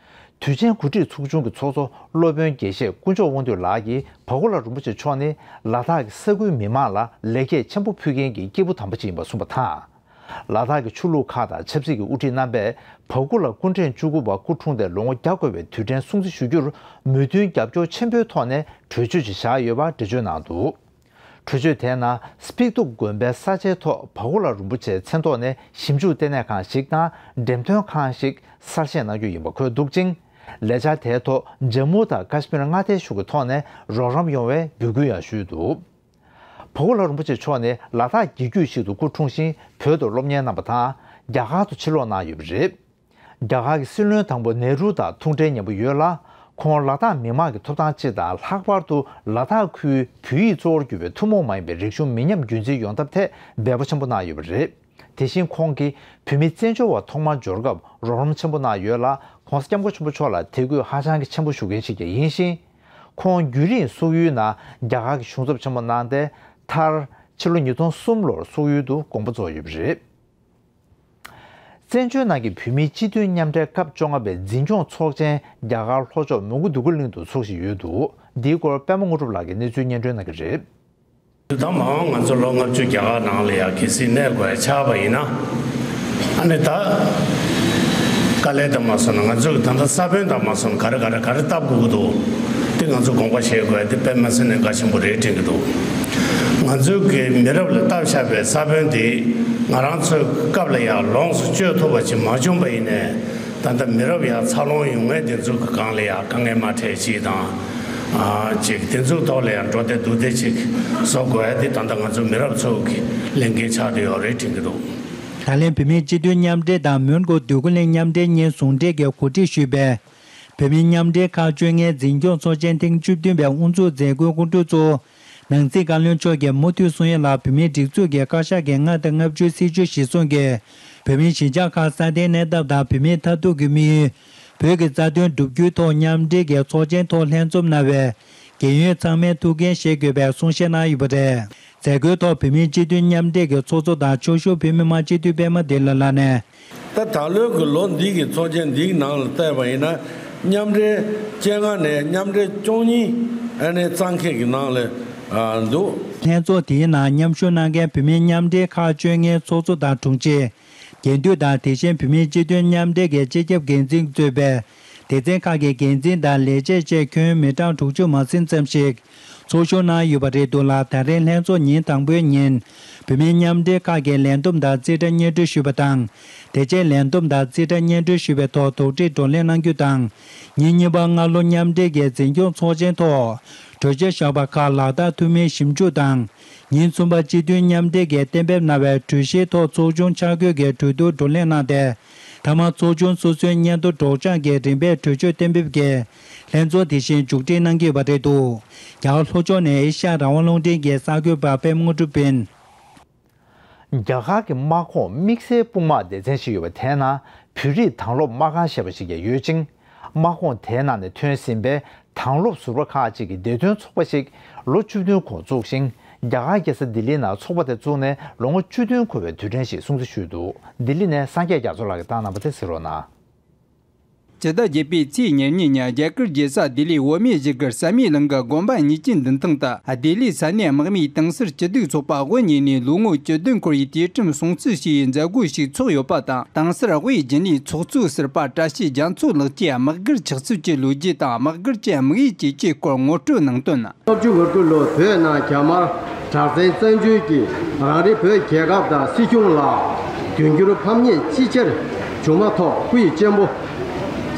དུས་ཆེན་གོ་སྒྲིག་ཚོགས་ཆུང་གི་ཚོགས་གཙོ་སློབ་དཔོན་དགེ་བཤེས་དཀོན་མཆོག་དབང་འདུས་ལགས་ཀྱིས་བ་གུ་ལ་རིན་པོ་ཆེ་མཆོག་ནི་ལ་དྭགས་ཀྱི་ས་ཁུལ་མི་མང་ལ་ལེགས་སྐྱེས་ཆེན་པོ་ཕུལ་མཁན་གྱི་སྐྱེས་བུ་དམ་པ་ཅིག་ཡིན་པ་གསུངས་པ་དང་། ལ་དྭགས་ཀྱི་ཆོས་ལུགས་ཁག་དང་ཆབ་སྲིད་ཀྱི་དབུ་ཁྲིད་རྣམ་པས་བ་གུ་ལ་སྐུ་ཕྲེང་བཅུ་དགུ་པ་སྐུ་འཁྲུངས་ཏེ་ལོ་ངོ་བརྒྱ་འཁོར་བའི་དུས་དྲན་སྲུང་བརྩི་ཞུ་རྒྱུར་མོས་མཐུན་རྒྱབ་སྐྱོར་ཆེན་པོའི་ཐོག་ནས་གྲོས་ཆོད་ཅིག་བཞག་ཡོད་པ་འགྲེལ་བརྗོད་གནང་འདུག་གྲོས་ཆོད་དེའི་ནང་སྤིག་ཏོག་དགོན་པའི་ས་ཆའི་ཐོག་བ་གུ་ལ་རིན་པོ་ཆེའི་མཚན་ཐོག་ནས་ཞིབ་འཇུག་ལྟེ་གནས་ཁང་ཞིག་དང་འགྲེམས་སྟོན་ཁང་ཞིག་གསར་བཞེངས་གནང་རྒྱུ་ཡིན་པ་འཁོད་འདུག་ཅིང་། ལས་འཆར་དེའི་ཐོག་ཇམ་མུ་དང་ཀ་ཤི་མིར་མངའ་སྡེ་གཞུང་གི་ཐོག་ནས་རོགས་རམ་ཡོང་བའི་འབོད་སྐུལ་ཡང་ཞུས་འདུག་བ་གུ་ལ་རིན་པོ་ཆེ་མཆོག་ནི་ལ་དྭགས་རྒྱལ་རྒྱུད་ཞིག་ཏུ་སྐུ་འཁྲུངས་ཤིང་བོད་དུ་སློབ་གཉེར་གནང་བ་དང་རྒྱ་གར་དུ་ཕྱིར་ལོག་གནང་ཡོད་པ་རེད། རྒྱ་གར་གྱི་སྲིད་བློན་དང་པོ་ནེ་རུ་དང་ཐུག་འཕྲད་མཉམ་པོ་ཡོད་ལ། ཁོང་ལ་དྭགས་མི་མང་གི་ཐོབ་ཐང་སྤྱི་དང་ལྷག་པར་དུ་ལ་དྭགས་ཁུལ་བོད་ཡིག་གཙོ་བོར་གྱུར་པའི་ཐུན་མོང་མ་ཡིན་པའི་རིག་གཞུང་མི་ཉམས་རྒྱུན་འཛིན་ཡོང་ཐབས་ཐད་འབད་པ་ཆེན་པོ་གནང་ཡོད་པ་རེད། དེ་བཞིན་ཁོང་གིས་བོད་མི་བཙན་བྱོལ་བ་ཐོག་མར་འབྱོར་སྐབས་རོགས་རམ་ཆེན་པོ་གནང་ཡོད་ལ། ༸གོང་ས་༸སྐྱབས་མགོན་ཆེན་པོ་མཆོག་ལ་དད་གུས་ཧ་ཅང་གི་ཆེན་པོ་ཞུ་མཁན་ཞིག་ཀྱང་ཡིན་ཞིང་། ཁོང་རྒྱུན་རིང་སོག་ཡུལ་ནང་རྒྱ་གར་གྱི་གཞུང་ཚབ་ཆེན་པོ་གནང་སྟེ། མཐར་ཕྱི་ལོ་ཉིས་སྟོང་གསུམ་ལོར་སོག་ཡུལ་དུ་དགོངས་པ་རྫོགས་ཡོད་པ་རེད། བཙན་བྱོལ་ནང་གི་བོད་མིའི་སྤྱི་འཐུས་མཉམ་འབྲེལ་སྐབས་བཅོ་ལྔ་པའི་འཛིན་སྐྱོང་ཚོགས་ཆེན་རྒྱ་གར་ལྷོ་ཕྱོགས་མོན་གྷོ་འདོད་རྒུ་གླིང་དུ་འཚོགས་བཞིན་ཡོད་འདུག་འདིའི་སྐོར་པད་མ་དངོས་གྲུབ་ལགས་ཀྱིས་གནས་ཚུལ་སྙན་སྒྲོན་གནང་གི་རེད། ད་མ་འོངས་ང་ཚོ་ལོ་ལྔ་བཅུ་རྒྱ་གར་ནང་ལ་ཡང་གལ་སྲིད་གནས་དགོས་ཆགས་པ་ཡིན་ན། ཨ་ནི་ད་དཀའ་ལས་དང་མ་སོང་ན་ང་ཚོས་ད་ལྟ་ས་བོན་དང་མ་སོང་ན་ག་རེ་ག་རེ་ག་རེ་བཏབ་དགོས་ཀྱི་འདུག་དེ་ང་ཚོ་དགོངས་པ་བཞེས་དགོས་དེ་དཔེ་མ་སྲིད་ནས་འགལ་ཆེན་པོ་རེད་དྲན་གྱི་འདུག་ང་ཚོའི་གི་མི་རབས་ལ་བཏབ་བཞག་པའི་ས་བོན་དེ་ང་རང་ཚོའི་སྐབས་ལ་ཡང་ལོངས་སུ་སྤྱོད་ཐུབ་པ་ཅིག་མ་བྱུང་བ་ཡིན་ནའི། ད་ལྟ་མི་རབས་ཡར་འཚར་ལོངས་ཡོང་མཁན་དེ་ཚོ་གི་སྒང་ལ་ཡང་དཀའ་ངལ་མ་འཕྲད་ཅིག་དང་། ཅིག་དེ་ཚོའི་ཐོག་ལ་ཡང་འགྲོ་བདེ་འདུག་བདེ་ཅིག་བཟོ་དགོས་ཡ་དེ་ད་ལྟ་ང་ཚོ་མི་རབས་ཚོ་གི་ལས་འགན་ཆགས་བསྡད་ཡོད་རེད་དྲན་གྱི་འདུག་ད་ལན་བོད་མིའི་སྤྱི་མཐུན་མཉམ་འབྲེལ་དང་མོན་གྷོ་འདོད་རྒུ་གླིང་མཉམ་འབྲེལ་གཉིས་ཟུང་འབྲེལ་གྱིས་གོ་སྒྲིག་ཞུས་པའི་བོད་མིའི་མཉམ་འབྲེལ་ཁག་བཅོ་ལྔའི་འཛིན་སྐྱོང་ཚོགས་ཆེན་ཐེངས་བཅུ་བདུན་པའི་དབུ་འཛུགས་མཛད་སྒོའི་སྐུ་མགྲོན་གཙོ་བོ་ནང་སྲིད་བཀའ་བློན་མཆོག་གིས་མུ་མཐུད་གསུང་ཡ་ལ། བོད་མིའི་སྒྲིག་འཛུགས་ཀྱི་བཀའ་ཤག་གི་ལྔ་དང་ལྔ་བཅུའི་སྲིད་བྱུས་གཞིར་བཟུང་གིས་བོད་མིའི་གཞིས་ཆགས་ཁག་སྲ་བརྟན་གནས་ཐབས་དང་བོད་མིའི་མཐར་ཐུག་གི་དམིགས་ཡུལ། བོད་ཀྱི་རྩ་དོན་བསྒྲུབ་རྒྱུའི་ཐོག་མཉམ་འབྲེལ་གྱི་ཚོགས་ཆེན་ཐོག་ལྷན་འཛོམས་གནང་བའི་རྒན་ཡོལ་ཚང་མའི་ཐུགས་འགན་བཞེས་དགོས་པའི་གསུང་བཤད་གནང་ཡོད་པ་རེད། མཛད་སྒོའི་ཐོག་བོད་མིའི་སྤྱི་མཐུན་མཉམ་འབྲེལ་གྱི་ཚོགས་གཙོ་དང་ཚོགས་ཞུགས་བོད་མི་མང་སྤྱི་འཐུས་པད་མ་བདེ་ལེགས་ལགས་ནས། ད་ད་ལོའི་གི་ལོ་འདི་གི་ཚོགས་ཆེན་འདིའི་ནང་ལ་བལྟས་པ་ཡིན་ན། མཉམ་འབྲེལ་བཅོ་ལྔ་ནས་མཉམ་འབྲེལ་བཅུ་གཉིས་ཨ་ནི་གཙང་ཁེ་གི་ནང་ལ་ཨ་འདུག་ལྷན་ཚོགས་དེའི་ནང་མཉམ་ཞུགས་གནང་མཁན་བོད་མིའི་མཉམ་འབྲེལ་ཁག་བཅོ་ལྔའི་ཚོགས་གཙོ་དང་དྲུང་ཆེ། རྒྱན་དུས་དང་དེ་བཞིན་བོད་མིའི་སྤྱི་མཐུན་མཉམ་འབྲེལ་གྱི་སྤྱི་ཁྱབ་འགན་འཛིན་གཙོས་པའི་སྡེ་ཚན་ཁག་གི་འགན་འཛིན་དང་ལས་བྱེད་བཅས་ཁྱོན་མི་གྲངས་དྲུག་ཅུ་མ་ཟིན་ཙམ་ཞིག་ཚོགས་ཞུགས་གནང་ཡོད་པ་རེད་འདུག་ལ། ད་རེས་ལྷན་ཚོགས་ཉིན་དང་པོའི་ཉིན་བོད་མིའི་མཉམ་འབྲེལ་ཁག་གིས་ལས་བསྡོམས་དང་རྩིས་ཁྲ་སྙན་སྒྲོན་ཞུས་པ་དང་། དེ་རྗེས་ལས་བསྡོམས་དང་རྩིས་ཁྲ་སྙན་སྒྲོན་ཞུས་པའི་ཐོག་དོགས་འདྲི་བགྲོ་གླེང་གནང་རྒྱུ་དང་། ཉིན་གཉིས་པ་སྔ་ལོ་མཉམ་འབྲེལ་གྱི་འཛིན་སྐྱོང་ཚོགས་ཆེན་ཐོག་གྲོས་ཆོད་བཞག་པ་ཁག་ལག་བསྟར་ཐུབ་མིན་ཞིབ་འཇུག་དང་། ཉིན་གསུམ་པ་སྤྱི་མཐུན་མཉམ་འབྲེལ་གྱིས་གཏན་འབེབས་གནང་བའི་གྲོས་གཞིའི་ཐོག་ཚོགས་ཆུང་ཆ་བགོས་ཀྱི་གྲོས་བསྡུར་བགྲོ་གླེང་གནང་སྟེ། མཐའ་མ་ཚོགས་ཆུང་སོ་སོའི་སྙན་ཐོ་སྒྲོག་སྦྱང་གི་རིམ་པས་གྲོས་ཆོད་གཏན་འབེབས་ཀྱིས་ལྷན་ཚོགས་དེ་བཞིན་མཇུག་སྒྲིལ་གནང་གི་ཡོད་པ་རེད་འདུག་རྒྱ་གར་ལྷོ་ཕྱོགས་ནས་ཨེ་ཤ་ཡ་རང་དབང་རླུང་འཕྲིན་གྱི་གསར་འགོད་པ་པད་མ་དངོས་གྲུབ་ཡིན། རྒྱ་གར་གྱི་དམག་ཁོངས་དམིགས་བསལ་དཔུང་དམག་སྡེ་ཚན་ཞིག་ཡོད་པ་དེའི་ནང་བོད་རིགས་དྭང་སློབ་དམག་ཁང་ཞེས་པ་ཞིག་ཀྱང་ཡོད་ཅིང་། དམག་ཁོངས་དེའི་ནང་ནས་ཐོན་ཟིན་པའི་དྭང་སློབ་ཟུར་པ་ཁག་ཅིག་གིས་བདེ་དོན་ཚོགས་པ་ཞིག་ལོ་བཅུ་བདུན་གོང་བཙུགས་ཤིང་། རྒྱ་གར་རྒྱལ་ས་ལྡི་ལིའི་ནང་ཚོགས་པ་དེ་བཙུགས་ནས་ལོ་ངོ་བཅུ་བདུན་འཁོར་བའི་དུས་དྲན་ཞིག་སྲུང་བརྩི་ཞུས་འདུག་ལྡི་ལི་ནས་སངས་རྒྱས་རྒྱ་མཚོ་ལགས་ཀྱིས་བཏང་གནང་བ་དེ་གཟིགས་རོགས་གནང་། སྤྱི་ཟླ་བརྒྱད་པའི་ཚེས་ཉེར་གཉིས་ཉིན་རྒྱ་གར་རྒྱལ་ས་ལྡི་ལིའི་བོད་མིའི་བཞུགས་སྒར་བསམ་ཡས་གླིང་གི་དགོན་པ་གཉིས་ཀྱི་མདུན་ཐང་དུ་ལྡི་ལིའི་ས་གནས་དམག་མིའི་དྭང་སར་སྐྱིད་སྡུག་ཚོགས་པ་དབུ་བརྙེས་ནས་ལོ་ངོ་བཅུ་བདུན་འཁོར་བའི་དུས་དྲན་སྲུང་བརྩི་ཞུ་བའི་མཛད་སྒོ་ཞིག་ཚོགས་ཡོད་པ་དང་། དྭང་སར་དབུའི་རྒྱུན་ལས་ཚོགས་གཙོ་ཟུར་པ་བཀྲ་ཤིས་རྒྱ་མཚོ་ལགས་ཀྱིས་དམག་སྒར་ཆགས་ཚུལ་གྱི་ལོ་རྒྱུས་དང་དམག་སྒར་གྱི་དམིགས་ཡུལ་བཅས་ཀྱི་སྐོར་ངོ་སྤྲོད་གནང་དོན། ལྔ་བཅུ་ང་དགུ་ལོར་བོད་ནང་རྒྱ་དམར་དྲག་བཙན་བཙན་བྱོལ་གྱི་རང་རེའི་བོད་རྒྱལ་ཁབ་དང་སྲིད་གཞུང་ལ་དུས་འགྱུར་ཕམ་ཉེས་ཅི་ཆེར་བྱུང་མ་ཐོག་སྐུ་ཡི་གཅེན་པོ་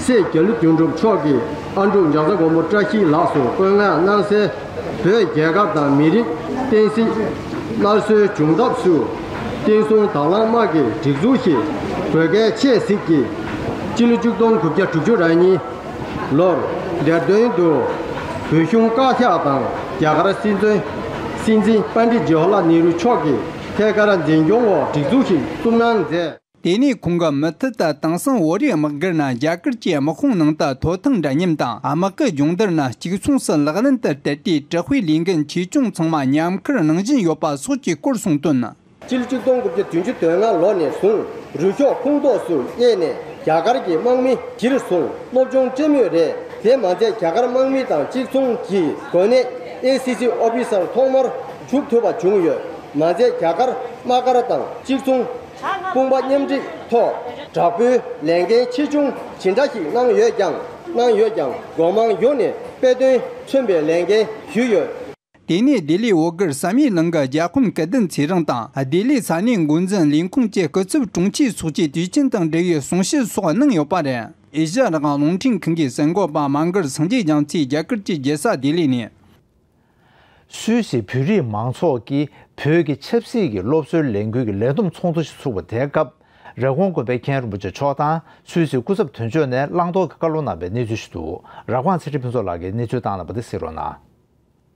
སྲས་རྒྱ་ལོ་དོན་གྲུབ་མཆོག་གི་ཨ་འབྲུག་འཇང་ས་མགོན་པོ་བཀྲ་ཤིས་ལགས་སུ་བསྐོ་མངགས་གནང་སའི་བོད་རྒྱལ་ཁབ་དང་མི་རིགས་བསྟན་སྲིད་སླར་གསོའི་སྦྱོང་ཐབས་སུ་བསྟན་སྲུང་དྭང་བླངས་དམག་གི་སྒྲིག་འཛུགས་ཤིག་བོད་སྐད་ཆེད་གཟིགས་ཀྱིས་སྤྱི་ལོ་ཆིག་སྟོང་དགུ་བརྒྱ་དྲུག་ཅུ་རེ་གཉིས་ལོར་ལྡེར་ལྡུན་དུ་བོད་གཞུང་བཀའ་ཤག་དང་རྒྱ་གར་སྲིད་འཛིན་སྲིད་འཛིན་པཎ་ཌི་ཇ་ཝ་ཧར་ལལ་ནེ་རུ་མཆོག་གི་ཐད་ཀར་འཛིན་སྐྱོང་འོག་སྒྲིག་འཛུགས་ཤིག་བཙུགས་གནང་མཛད། དེ་ནས་ཁོང་གིས་མུ་མཐུད་དུ་དེང་སང་བོད་རིགས་དམག་སྒར་ནང་རྒྱ་གར་གྱི་དམག་དཔུང་ནང་དུ་ཐོབ་ཐང་འདྲ་མཉམ་དང་དམག་གི་སྦྱོང་བརྡར་ནང་གཅིག་མཚུངས་སུ་ལག་ལེན་དུ་བསྟར་ཏེ་དྲག་པོའི་ལས་འགན་ཆེ་ཆུང་ཚང་མ་མཉམ་འཁུར་གནང་བཞིན་ཡོད་པ་སོགས་ཀྱི་སྐོར་གསུངས་དོན། སྤྱི་ལོ་ཆིག་སྟོང་དགུ་བརྒྱ་བདུན་ཅུ་དོན་ལྔ་ལོ་ནས་བཟུང་རུ་ཤོག་ཁོངས་གཏོགས་སུ་དབྱེ་ནས་རྒྱ་གར་གྱི་དམག་མི་གཞིར་བཟུང་སློབ་སྦྱོང་སྤྲད་མུས་རེད། དེ་མ་ཚད་རྒྱ་གར་དམག་མི་དང་གཅིག་མཚུངས་ཀྱི་གོ་གནས་ཨེ་སི་སི་ཨོ་ཕི་སར་ཐོག་མར་ཞུགས་ཐུབ་པ་བྱུང་ཡོད། མ་ཚད་རྒྱ་གར་དམག་སྒར་དང་གཅིག་མཚུངས་དཔུང་པ་མཉམ་སྒྲིག་ཐོག་དྲག་པོའི་ལས་འགན་ཆེ་ཆུང་ཇི་འདྲ་ཞིག་གནང་ཡོད་ཀྱང་གནང་ཡོད་ཀྱང་སྒོ་མང་ཡོངས་ནས་དཔེ་དོན་མཚོན་པའི་ལས་འགན་ཞུས་ཡོད། དེ་ནས་ལྡི་ལིའི་འོག་སྒར་བསམ་ཡས་གླིང་གི་རྒྱལ་དཔོན་སྐལ་ལྡན་ཚེ་རིང་དང་ལྡི་ལིའི་ས་གནས་འགོ་འཛིན་ལས་ཁུངས་ཀྱི་སྐུ་ཚབ་དྲུང་ཆེ་སོགས་ཀྱིས་དུས་ཆེན་དང་འབྲེལ་བའི་གསུང་བཤད་སོགས་གནང་ཡོད་པ་རེད། ཨེ་ཤ་ཡ་རང་དབང་རླུང་འཕྲིན་ཁང་གི་གསར་འགོད་པ་མ་མགར་སངས་རྒྱས་རྒྱ་མཚོས་རྒྱ་གར་གྱི་རྒྱལ་ས་ལྡི་ལི་ནས། སུད་སི་བོད་རིགས་མང་ཚོགས་ཀྱིས་བོད་ཀྱི་ཆབ་སྲིད་ཀྱི་སློབ་གསོའི་ལས་འགུལ་གྱི་ལས་བསྡོམས་ཚོགས་འདུ་ཞིག་ཚུགས་པ་དེའི་སྐབས། རེབ་གོང་དགོན་པའི་མཁན་རིན་པོ་ཆེ་མཆོག་དང་སུད་སི་སྐུ་ཚབ་དོན་གཅོད་ནས་བླང་དོར་གྱི་བཀའ་སློབ་གནང་བའི་གནས་ཚུལ་ཞིག་འདུག་ར་ཁང་ཚེ་རིང་ཕུན་ཚོགས་ལགས་ཀྱིས་གནས་ཚུལ་བཏང་གནང་བ་དེ་གཟིགས་རོགས་གནང་།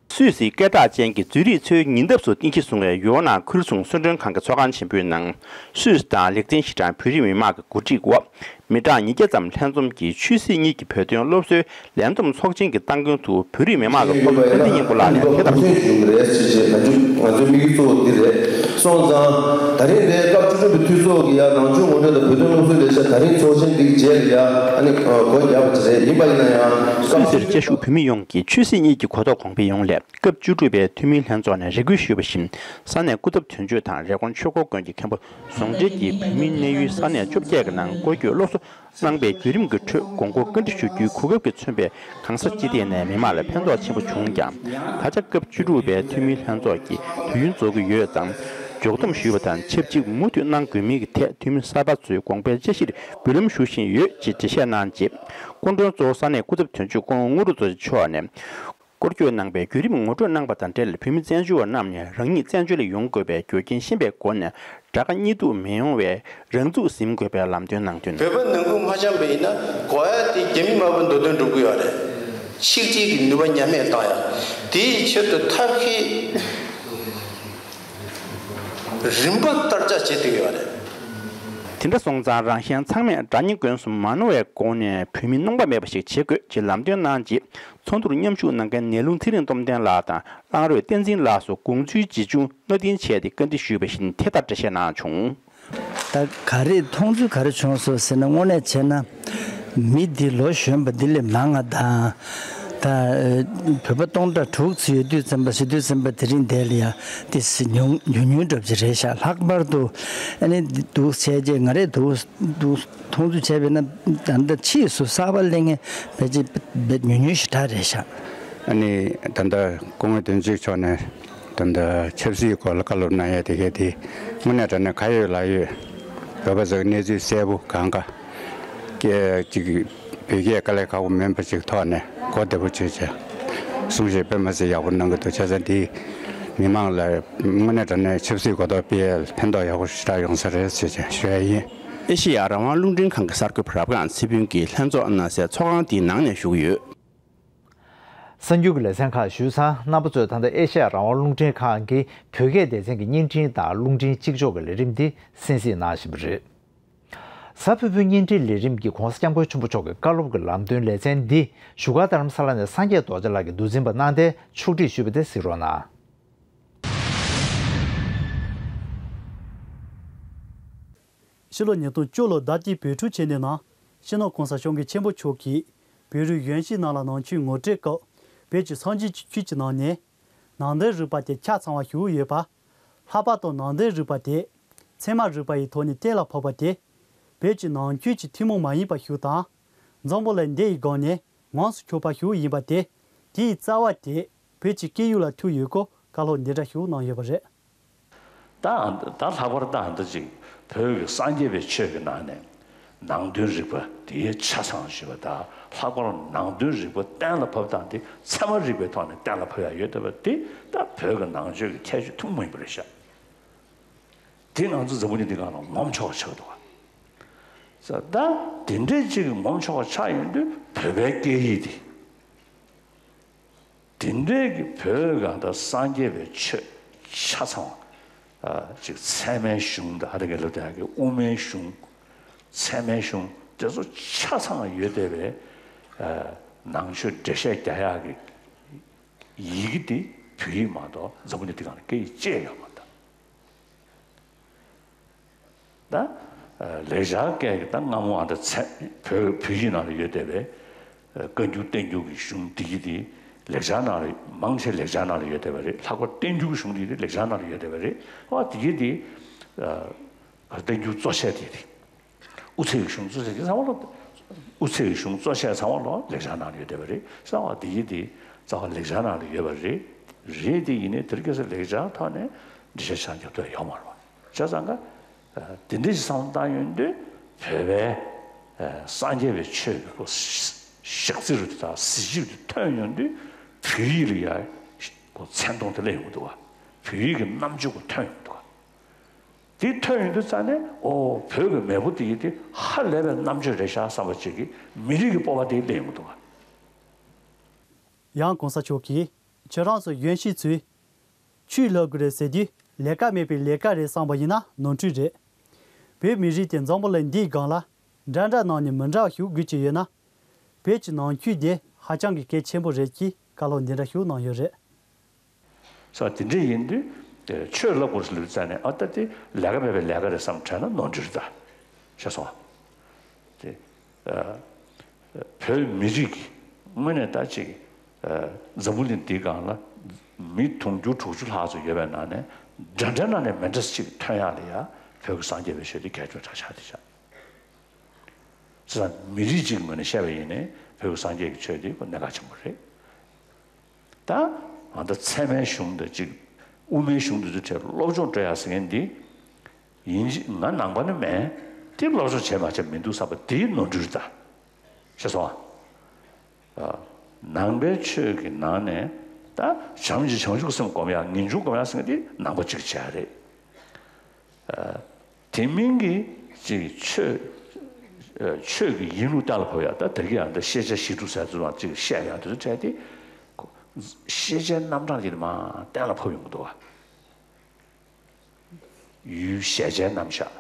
སུད་སིའི་སྐད་གྲགས་ཅན་གྱི་མཛོད་རིག་འཚོལ་བའི་ཉེ་འདབས་སུ་རྟེན་གཞི་བཟུང་བའི་ཡོ་ནན་ཁུལ་སུང་གསོལ་མགྲོན་ཁང་གི་ཚོགས་ཁང་ཆེན་པོའི་ནང་། སུད་སི་དང་ལེགས་ལྡན་ཞི་ཁྲོན་བོད་རིགས་མི་མང་གི་གོ་སྒྲིག་འོག་མི་གྲངས་ཉིས་བརྒྱ་ཙམ་ལྷན་འཛོམས་ཀྱིས་ཆོས་སྲིད་གཉིས་ཀྱི་བོད་དོན་སློབ་གསོའི་ལས་བསྡོམས་ཚོགས་ཆེན་གྱི་སྟ་གོན་དུ་བོད་རིགས་མི་མང་གི་ཚོགས་གཙོ་ཀུན་བདེ་སྙིང་པོ་ལགས་ནས་དེ་ལྟར་གསུངས། ཞུ་གི་རེད་ཅེས་བྱས། ང་ཚོའི་ང་ཚོའི་དམིགས་ཡུལ་གཙོ་བོ་འདི་རེད། སོང་ཙང་ད་རིང་འདིར་སྐབས་བཅུ་དྲུག་པའི་འཐུས་ཚོགས་ཀྱི་ཡ་ནང་ཆོས་ངོ་སྤྲོད་དང་བོད་དོན་སློབ་གསོའི་ལས་བྱ་ད་རིང་ཚོགས་ཆེན་འདིའི་རྗེས་ལ་ཡ་ཨ་ནི་སྒོ་བརྒྱབ་པ་ཅིག་རེད། ཡིན་པ་ཡིན་ན་ཡང་སུད་སིར་བཅའ་བཞུགས་བོད་མི་ཡོངས་ཀྱིས་ཆོས་སྲིད་གཉིས་ཀྱི་གོ་རྟོགས་གོང་འཕེལ་ཡོང་སླད། སྐབས་བཅུ་དྲུག་པའི་འཐུས་མིའི་ལྷན་ཚོགས་ནས་རེ་སྐུལ་ཞུས་པ་བཞིན། ས་གནས་སྐུ་ཚབ་དོན་གཅོད་དང་རེབ་གོང་ཆོས་འཁོར་དགོན་གྱི་མཁན་པོ་ཟུང་འབྲེལ་གྱིས་བོད་མིའི་གནས་ཡུལ་ས་གནས་བཅོ་བརྒྱད་ཀྱི་ནང་སྐོར་སྐྱོད་སློབ་གསོ་གནང་པའི་བརྒྱུད་རིམ་གྱི་ཁྲོད་དགོས་མཁོ་བཀའ་འདྲི་ཞུ་རྒྱུའི་གོ་སྐབས་ཀྱིས་མཚོན་པའི་གང་ཟག་སྤྱི་སྟེགས་ནས་མི་མང་ལ་ཕན་ཐོགས་ཆེན་པོ་བྱུང་ཀྱང་། ད་ཆ་སྐབས་བཅུ་དྲུག་པའི་འཐུས་མིའི་ལྷན་ཚོགས་ཀྱི་དུས་ཡུན་རྫོགས་ཀྱི་ཡོད་ཙང་། མཇུག་བསྡོམས་ཞུས་པ་དང་ཆབས་ཅིག་མུ་མཐུད་གནང་དགོས་མིན་གྱི་ཐད་འཐུས་མི་གསར་པ་ཚོའི་དགོངས་པའི་དཔྱད་གཞིར་འབུལ་ལམ་ཞུ་བཞིན་ཡོད་ཅེས་འགྲེལ་བཤད་གནང་རྗེས། སྐུ་མགྲོན་གཙོ་བོ་ས་གནས་སྐུ་ཚབ་དོན་གཅོད་སྐུ་ངོ་དངོས་གྲུབ་རྡོ་རྗེ་མཆོག་ནས། སྐོར་སྐྱོད་གནང་བའི་བརྒྱུད་རིམ་ངོ་སྤྲོད་གནང་བ་དང་འབྲེལ། བོད་མི་བཙན་བྱོལ་བ་རྣམས་ནས་རང་ཉིད་བཙན་བྱོལ་ལ་ཡོང་དགོས་པའི་རྒྱུ་རྐྱེན་ཤེས་པའི་སྒོ་ནས། དགྲ་དགའ་གཉིས་སྡུག་མི་ཡོང་བའི་རང་ཚུགས་ཟིན་དགོས་པའི་ལམ་སྟོན་གནང་དོན། བོད་པ་ནང་ཁུལ་མ་འཆམ་པ་ཡིན་ན་གོ་ཡ་དེ་རྒྱ་མི་དམར་པོའི་མདོ་དོན་སྒྲུབ་ཀྱི་ཡོད་རེད། ཆིག་སྒྲིལ་གྱི་ནུས་པ་ཉམས་མེད་བཏང་ཡ། དེའི་ཆེད་དུ་ཐབས་ཤེས་རིམ་པ་ལྟར་ཆ་བྱེད་ཐུབ་ཡོད་རེད། དེ་འདྲ་སོང་ཙང་རང་གཞན་ཚང་མས་དགྲ་གཉེན་ཀུན་གསུམ་མ་ནོར་བའི་སྒོ་ནས་བོད་མི་གནོང་པ་མེད་པ་ཞིག་བྱེད་དགོས་ཅེས་ལམ་སྟོན་གནང་རྗེས། ཚོགས་འདུར་མཉམ་ཞུགས་གནང་མཁན་ནེ་ལུང་ཚེ་རིང་སྟོབས་ལྡན་ལགས་དང་གླང་རོས་བསྟན་འཛིན་ལགས་སུ་དགོངས་ཚུལ་ཇི་བྱུང་སྣ་འདྲེན་བྱས་ཏེ་བཀའ་འདྲི་ཞུས་པ་བཞིན་དེ་ལྟར་འགྲེལ་བཤད་གནང་བྱུང་། ད་ག་རེ་མཐོང་ཚུལ་ག་རེ་བྱུང་སོང་ཟེར་ན། དངོས་གནས་བྱས་ན་མི་འདི་ལོ་གཞོན་པ་འདི་ལས་མང་ང་དང་། ད་བོད་པ་སྟོང་ཕྲག་དྲུག་ཙམ་ཡོད་དུས་ཙམ་པ། ཟེར་དུས་ཙམ་པ་དེ་རིང་འདི་ལ་ཡ་དེ་ཉུང་ཉུང་ཉུང་འདྲ་པོ་ཅིག་རེད་ཤག་ལྷག་པར་དུ་ཨ་ནི་འདུག་བྱས་རྗེས་ང་རས་འདུག་འདུག་མཐོང་ཚུལ་བྱས་པས་ན། ད་ལྟ་ཕྱིས་སུ་གསར་པ་སླེབས་མཁན་ཕལ་ཆེར་དཔེ་ཉུང་ཉུང་ཞེ་དྲག་རེད་ཤག་ཨ་ནི་ད་ལྟ་སྐུ་ངོ་དོན་གཅོད་མཆོག་ནས་ད་ལྟ་ཆབ་སྲིད་སྐོར་ལ་བཀའ་སློབ་གནང་ཡ་དེ་གས་དེ་དངོས་གནས་དྲང་གནས་ག་ཡོད་ལ་ཡོད། བོད་པ་ཚོའི་གནས་ཚུལ་གསལ་པོ་གང་ག་སྐད་ཅིག་བོད་སྐད་དཀའ་ལས་ཁག་པོ་མིན་པ་ཅིག་ཐོག་ནས་གོ་བདེ་པོ་བྱས་བྱས་གསུང་བཤད་དཔེ་མ་སྲིད་ཡག་པོ་གནང་གི་འདུག་བྱས་ཙང་འདི་མི་མང་ལ་དངོས་གནས་དྲང་གནས་ཆབ་སྲིད་གོ་རྟོགས་སྤེལ་ཡ་ལ་ཕན་ཐོགས་ཡག་པོ་ཞེ་དྲག་ཡོང་ས་རེད་ཟེར་བྱས་ཞུ་ཡ་ཡིན། ཨེ་ཤེ་ཡ་རང་དབང་རླུང་འཕྲིན་ཁང་གི་གསར་འགོད་པ་རབ་སྒང་ཚེ་ཕུན་གྱིས་ལྷན་ཚོགས་གནང་སའི་ཚོགས་ཁང་དེའི་ནང་ནས་ཞུ་གི་ཡོད། གསར་འགྱུར་གྱི་ལེ་ཚན་ཁག་ཞུས་ཚར། རྣམ་པ་ཚོས་ད་ལྟ་ཨེ་ཤེ་ཡ་རང་དབང་རླུང་འཕྲིན་ཁང་གི་བོད་སྐད་སྡེ་ཚན་གྱི་བརྙན་འཕྲིན་དང་རླུང་འཕྲིན་གཅིག་ལྕོགས་ཀྱི་ལས་རིམ་འདི་གསན་གཟིགས་གནང་བཞིན་པ་རེད། གཟའ་ཕུར་བུའི་བརྙན་འཕྲིན་ལས་རིམ་གྱི་༸གོང་ས་༸སྐྱབས་མགོན་ཆེན་པོ་མཆོག་གི་བཀའ་སློབ་ཀྱི་ལམ་སྟོན་ལེ་ཚན་འདི་བཞུགས་སྒར་རྡ་རམ་ས་ལ་ནས་སངས་རྒྱས་རྡོ་རྗེ་ལགས་ཀྱིས་མདོ་འཛིན་པ་གནང་སྟེ་ཕྱོགས་སྒྲིག་ཞུས་པ་དེ་གཟིགས་རོགས་གནང་། ཕྱི་ལོ་ཉིས་སྟོང་བཅུ་ལོར་ཟླ་ལྟའི་བོད་ཕྲུག་ཆེད་གནས་ནང་སྤྱི་ནོར་༸གོང་ས་༸སྐྱབས་མགོན་ཆེན་པོ་མཆོག་གིས་བོད་རིགས་གཞོན་སྐྱེས་རྣམས་ལ་ནང་ཆོས་ངོ་སྤྲོད་སྐབས། བོད་ཀྱི་སངས་རྒྱས་ཀྱི་ཆོས་ཀྱི་ནང་ནས་ནང་བསྟན་རིག་པ་དེ་ཆ་ཚང་བ་ཞིག་ཡོད་པ། ལྷག་པར་དུ་ནང་བསྟན་རིག་པ་དེ་ཚད་མ་རིག་པ་ཡི་ཐོག་ནས་གཏན་ལ་ཕབ་པ་དེ་བོད་ཀྱི་ནང་ཆོས་ཀྱི་ཐུན་མོང་མ་ཡིན་པ་ཞིག་དང་། འཛམ་བུ་གླིང་འདི་ཡི་སྒང་ནས་མངས་སུ་གྱུར་པ་ཞིག་ཡིན་པ་དེ། དེའི་རྩ་བ་དེ་བོད་ཀྱི་སྐད་ཡིག་ལ་ཐུག་ཡོད་སྐོར་བཀའ་སློབ་འདི་འདྲ་ཞིག་གནང་ཡོད་པ་རེད། ད་ད་ལྷག་པར་ད་ད་ཅིག་བོད་ཀྱི་སངས་རྒྱས་པའི་ཆོས་ཀྱི་ནང་ནས་ནང་དོན་རིག་པ་དེའི་ཆ་ཚང་ཞུས་པ་དང་། ལྷག་པར་ནང་དོན་རིག་པ་གཏན་ལ་ཕབ་སྟངས་དེ་ཚད་མ་རིག་པའི་ཐོག་ནས་གཏན་ལ་ཕབ་ཡ་ཡོད་བསྡད་པ་དེ་ད་བོད་ཀྱི་ནང་ཆོས་ཀྱི་ཁྱད་ཆོས་ཐུན་མོང་ཡིན་པ་རེད་ཤག་དེ་ང་ཚོ་འཛམ་བུ་གླིང་འདི་སྒང་ལ་ངོམ་ཆོག་པ་ཆགས་འདུག་བ། ད་དེ་འདྲའི་ཅིག་ངོམ་ཆོག་པ་ཆགས་ཡོང་དུས་བོད་པའི་སྐད་ཡིག་དེ། དེ་འདྲའི་གི་བོད་གང་ལྟར་སངས་རྒྱས་པའི་ཆོས་ཆ་ཚང་བ། ཅིག་ཚད་མའི་གཞུང་དང་། ཧ་རི་གི་ལབ་དེ་གི་དབུ་མའི་གཞུང་། ཚད་མའི་གཞུང་དེ་ཚོ་ཆ་ཚང་ཡོད་བསྡད་པའི་ནང་ཆོས་འགྲེལ་བཤད་རྒྱག་ཡག་གི་ཡི་གེ་དེ་བོད་ཡིག་མ་གཏོགས་འཛམ་བུ་གླིང་འདི་སྒང་ལ་སྐད་ཡིག་ཅིག་ཡོད་མ་རེད། ད་ལེགས་སྦྱར་སྐད་ཀྱི་ད་སྔ་མོ་ཨ་ད་ཚད་བོད་བོད་ཡིག་ནང་ལ་ཡོད་བསྡད་པའི་བཀའ་འགྱུར་བསྟན་འགྱུར་གྱི་གཞུང་འདི་གི་དེ་ལེགས་སྦྱར་ནང་ལ་མང་ཆེ་ལེགས་སྦྱར་ནང་ལ་ཡོད་བསྡད་པ་རེད། ལྷག་པར་བསྟན་འགྱུར་གྱི་གཞུང་འདི་དེ་ལེགས་སྦྱར་ནང་ལ་ཡོད་བསྡད་པ་རེད། ཨ་དེ་གི་དེ་བསྟན་འགྱུར་གཙོ་ཆེ་དེ་དེ། དབུ་ཚད་ཀྱི་གཞུང་གཙོ་ཆེ་དེ་ཚང་མ་ལོ། དབུ་ཚད་ཀྱི་གཞུང་གཙོ་ཆེ་ཚང་མ་ལོ་ལེགས་སྦྱར་ནང་ལ་ཡོད་བསྡད་པ་རེད། གསང་བ་དེ་གི་དེ་རྩ་བ་ལེགས་སྦྱར་ནང་ལ་ཡོད་པ་རེད། རེད་དེ་ཡིན་ནའི་དེར་སྐད་ཆ་ལེགས་སྦྱར་ཐོག་ནས་འགྲེལ་བཤད་ཆ་རྒྱབ་ཐུབ་ཡོད་མ་རེད་བ། བྱས་ཙང་ཀ་དེ་འདྲའི་བསམ་བློ་བཏང་ཡོང་དུས་བོད་པའི་སངས་རྒྱས་པའི་ཆོས་ཀྱི་གོ་ཞག་རྩི་རུ་དེ་དང་གཟི་བརྗིད་དེ་ཐོན་ཡོང་དུས་བོད་ཡིག་ལ་ཡ་གོ་མཚན་མཐོང་དེ་སླེབས་ཡོང་གི་འདུག་བ། བོད་ཡིག་གི་རྣམ་དཔྱོད་གོ་ཐོན་ཡོང་གི་འདུག་བ། དེ་ཐོན་ཡོང་དུས་ཙང་ནས་ཨོ་བོད་ཀྱི་མེས་པོ་དེ་ཡིན་དེ་ཧ་ལས་པའི་རྣམ་དཔྱོད་རེད་ཤག་བསམ་པ་ཅིག་གི་མི་རིགས་ཀྱི་སྤོབས་པ་དེ་སླེབས་ཡོང་གི་འདུག་བ། ཡང་༸གོང་ས་མཆོག་གིས་ཁྱེད་རང་ཚོ་གཞོན་སྐྱེས་ཚོས་ཆོས་སློབ་དགོས་རེད་ཟེར་དུས་ལས་ཀ་མེད་པའི་ལས་ཀ་རེད་བསམ་པ་ཡིན་ན་ནོར་འཁྲུལ་རེད། བོད་མི་རིགས་དེ་འཛམ་བུ་གླིང་འདིའི་སྒང་ལ་འདྲ་འདྲ་ནང་ནས་མི་འདྲ་བ་ཞིག་དགོས་ཀྱི་ཡོད་ན། བོད་ཀྱི་ནང་ཆོས་དེ་ཧ་ཅང་གི་གལ་ཆེན་པོ་རེད་ཅེས་བཀའ་སློབ་འདི་འདྲ་ཞིག་གནང་ཡོད་རེད། ས་དེ་འདྲ་ཡིན་དུས་ཆོས་སློབ་དགོས་ཟེར་ལབ་ཙང་ནས་ཨ་ད་དེ་ལས་ཀ་མེད་པའི་ལས་ཀ་རེད་བསམ་དྲན་ན་ནོར་འཁྲུལ་རེད་ད། ཤེས་སོང་ཨ། དེ་བོད་མི་རིགས་ཀྱི་དངོས་གནས་ད་ཅིག་འཛམ་བུ་གླིང་འདིའི་སྒང་ལ་མི་དུང་ཕྱུར་དྲུག་ཅུ་ལྷག་ཙམ་ཡོད་པའི་ནང་ནས་འདྲ་འདྲ་ནང་ནས་མི་འདྲ་ཅིག་ཐོན་ཡག་ལ་ཡ་བོད་ཀྱི་སངས་རྒྱས་པའི་ཆོས་དེ་གལ་ཆེན་དྲག་ཆགས་དེ་ཤག་བྱས་ཙང་མི་རིགས་གཅིག་གི་ངོས་ནས་བཤད་པ་ཡིན་ནའི་བོད་ཀྱི་སངས་རྒྱས་ཀྱི་ཆོས་འདི་ཁོ་གནད་འགག་ཆེན་པོ་རེད། ད་ང་ད་ཚད་མའི་གཞུང་དང་གཅིག་དབུ་མའི་གཞུང་འདི་ཚོའི་གྲས་སློབ་སྦྱོང་སྤྲོད་ཡག་ཟེར་མཁན་འདི་ཡིན་གཅིག་ང་ནང་པ་ནི་མིན། དེ་སློབ་སྦྱོང་བྱས་མ་བྱས་མི་འདུག་བསམ་པ་དེའི་ནོར་འཁྲུལ་རེད་ད། ཤེས་སོང་ཨ། ནང་པའི་ཆོས་ཀྱི་ནང་ནས་ད་བྱམས་ཀྱི་བྱང་ཆུབ་སེམས་སྒོམ་ཡག་ངེས་འབྱུང་སྒོམ་ཡག་ཟེར་མཁན་དེ་ནང་པ་གཅིག་བྱས་རེད། ཨ། དེ་མིན་གྱི་ཅིག་ཆོས་ཨ་ཆོས་ཀྱི་ཡིན་ལུགས་གཏན་ལ་ཕབ་ཡག་ད་དེ་གི་ཡང་ད་ཤེས་བྱ་ཞི་ཁྲོ་ཟེར་ཚུལ་ལ་ཅིག་བཤད་ཡག་དེ་ཚོ་བྱས་ཏེ། ཤེས་བྱའི་རྣམ་གྲངས་དེ་མར་གཏན་ལ་ཕབ་ཡོང་གི་འདུག་བ། ཡུལ་གཞལ་བྱའི་རྣམ་གཞག་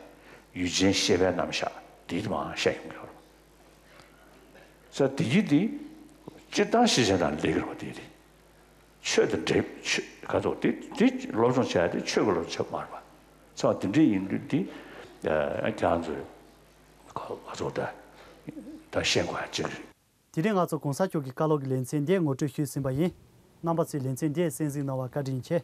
ཡུལ་ཅན་ཤེས་པའི་རྣམ་གཞག་དེ་མར་བཤད་ཡོང་གི་ཡོད་རེད། ས་དེ་གི་དེ་སྤྱིར་བཏང་ཤེས་བྱ་དང་ལས་ཀྱི་རོ་དེ་དེ་ཆོས་དང་འབྲེལ་ཆོས་ག་ཚོད་དེ་དེ་སློབ་སྦྱོང་བྱ་ཡ་དེ་ཆོས་ཀྱི་སློབ་སྦྱོང་བྱེད་པ་མ་རེད་པ། ཚང་དེ་འདྲའི་ཡིན་དུས་དེ་ཁྱེད་རང་ཚོས་ག་ཚོད་ད་ད་ཤེས་དགོས་ཡ་གཅིག་རེད། དེ་རིང་ང་ཚོ་གོང་ས་མཆོག་གི་བཀའ་སློབ་ཀྱི་ལེ་ཚན་འདི་ངོ་སྤྲོད་ཞུས་ཟིན་པ་ཡིན། རྣམ་པ་ཚོས་ལེ་ཚན་འདི་གསན་གཟིགས་གནང་བར་བཀའ་དྲིན་ཆེ།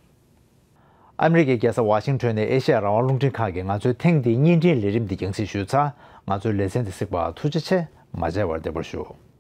ཨ་མི་རི་ཀའི་རྒྱལ་ས་ཝ་ཤིང་ཊོན་ནས་ཨེ་ཤ་ཡ་རང་དབང་རླུང་འཕྲིན་ཁང་གིས་ང་ཚོའི་ཐེངས་འདིའི་བརྙན་འཕྲིན་ལས་རིམ་འདི་རྒྱང་སྲིང་ཞུས་ཚར། ང་ཚོའི་ལེ་ཚན་འདི་གཟིགས་པར་ཐུགས་རྗེ་ཆེ། མ་མཇལ་བར་བདེ་པར་བཞུགས།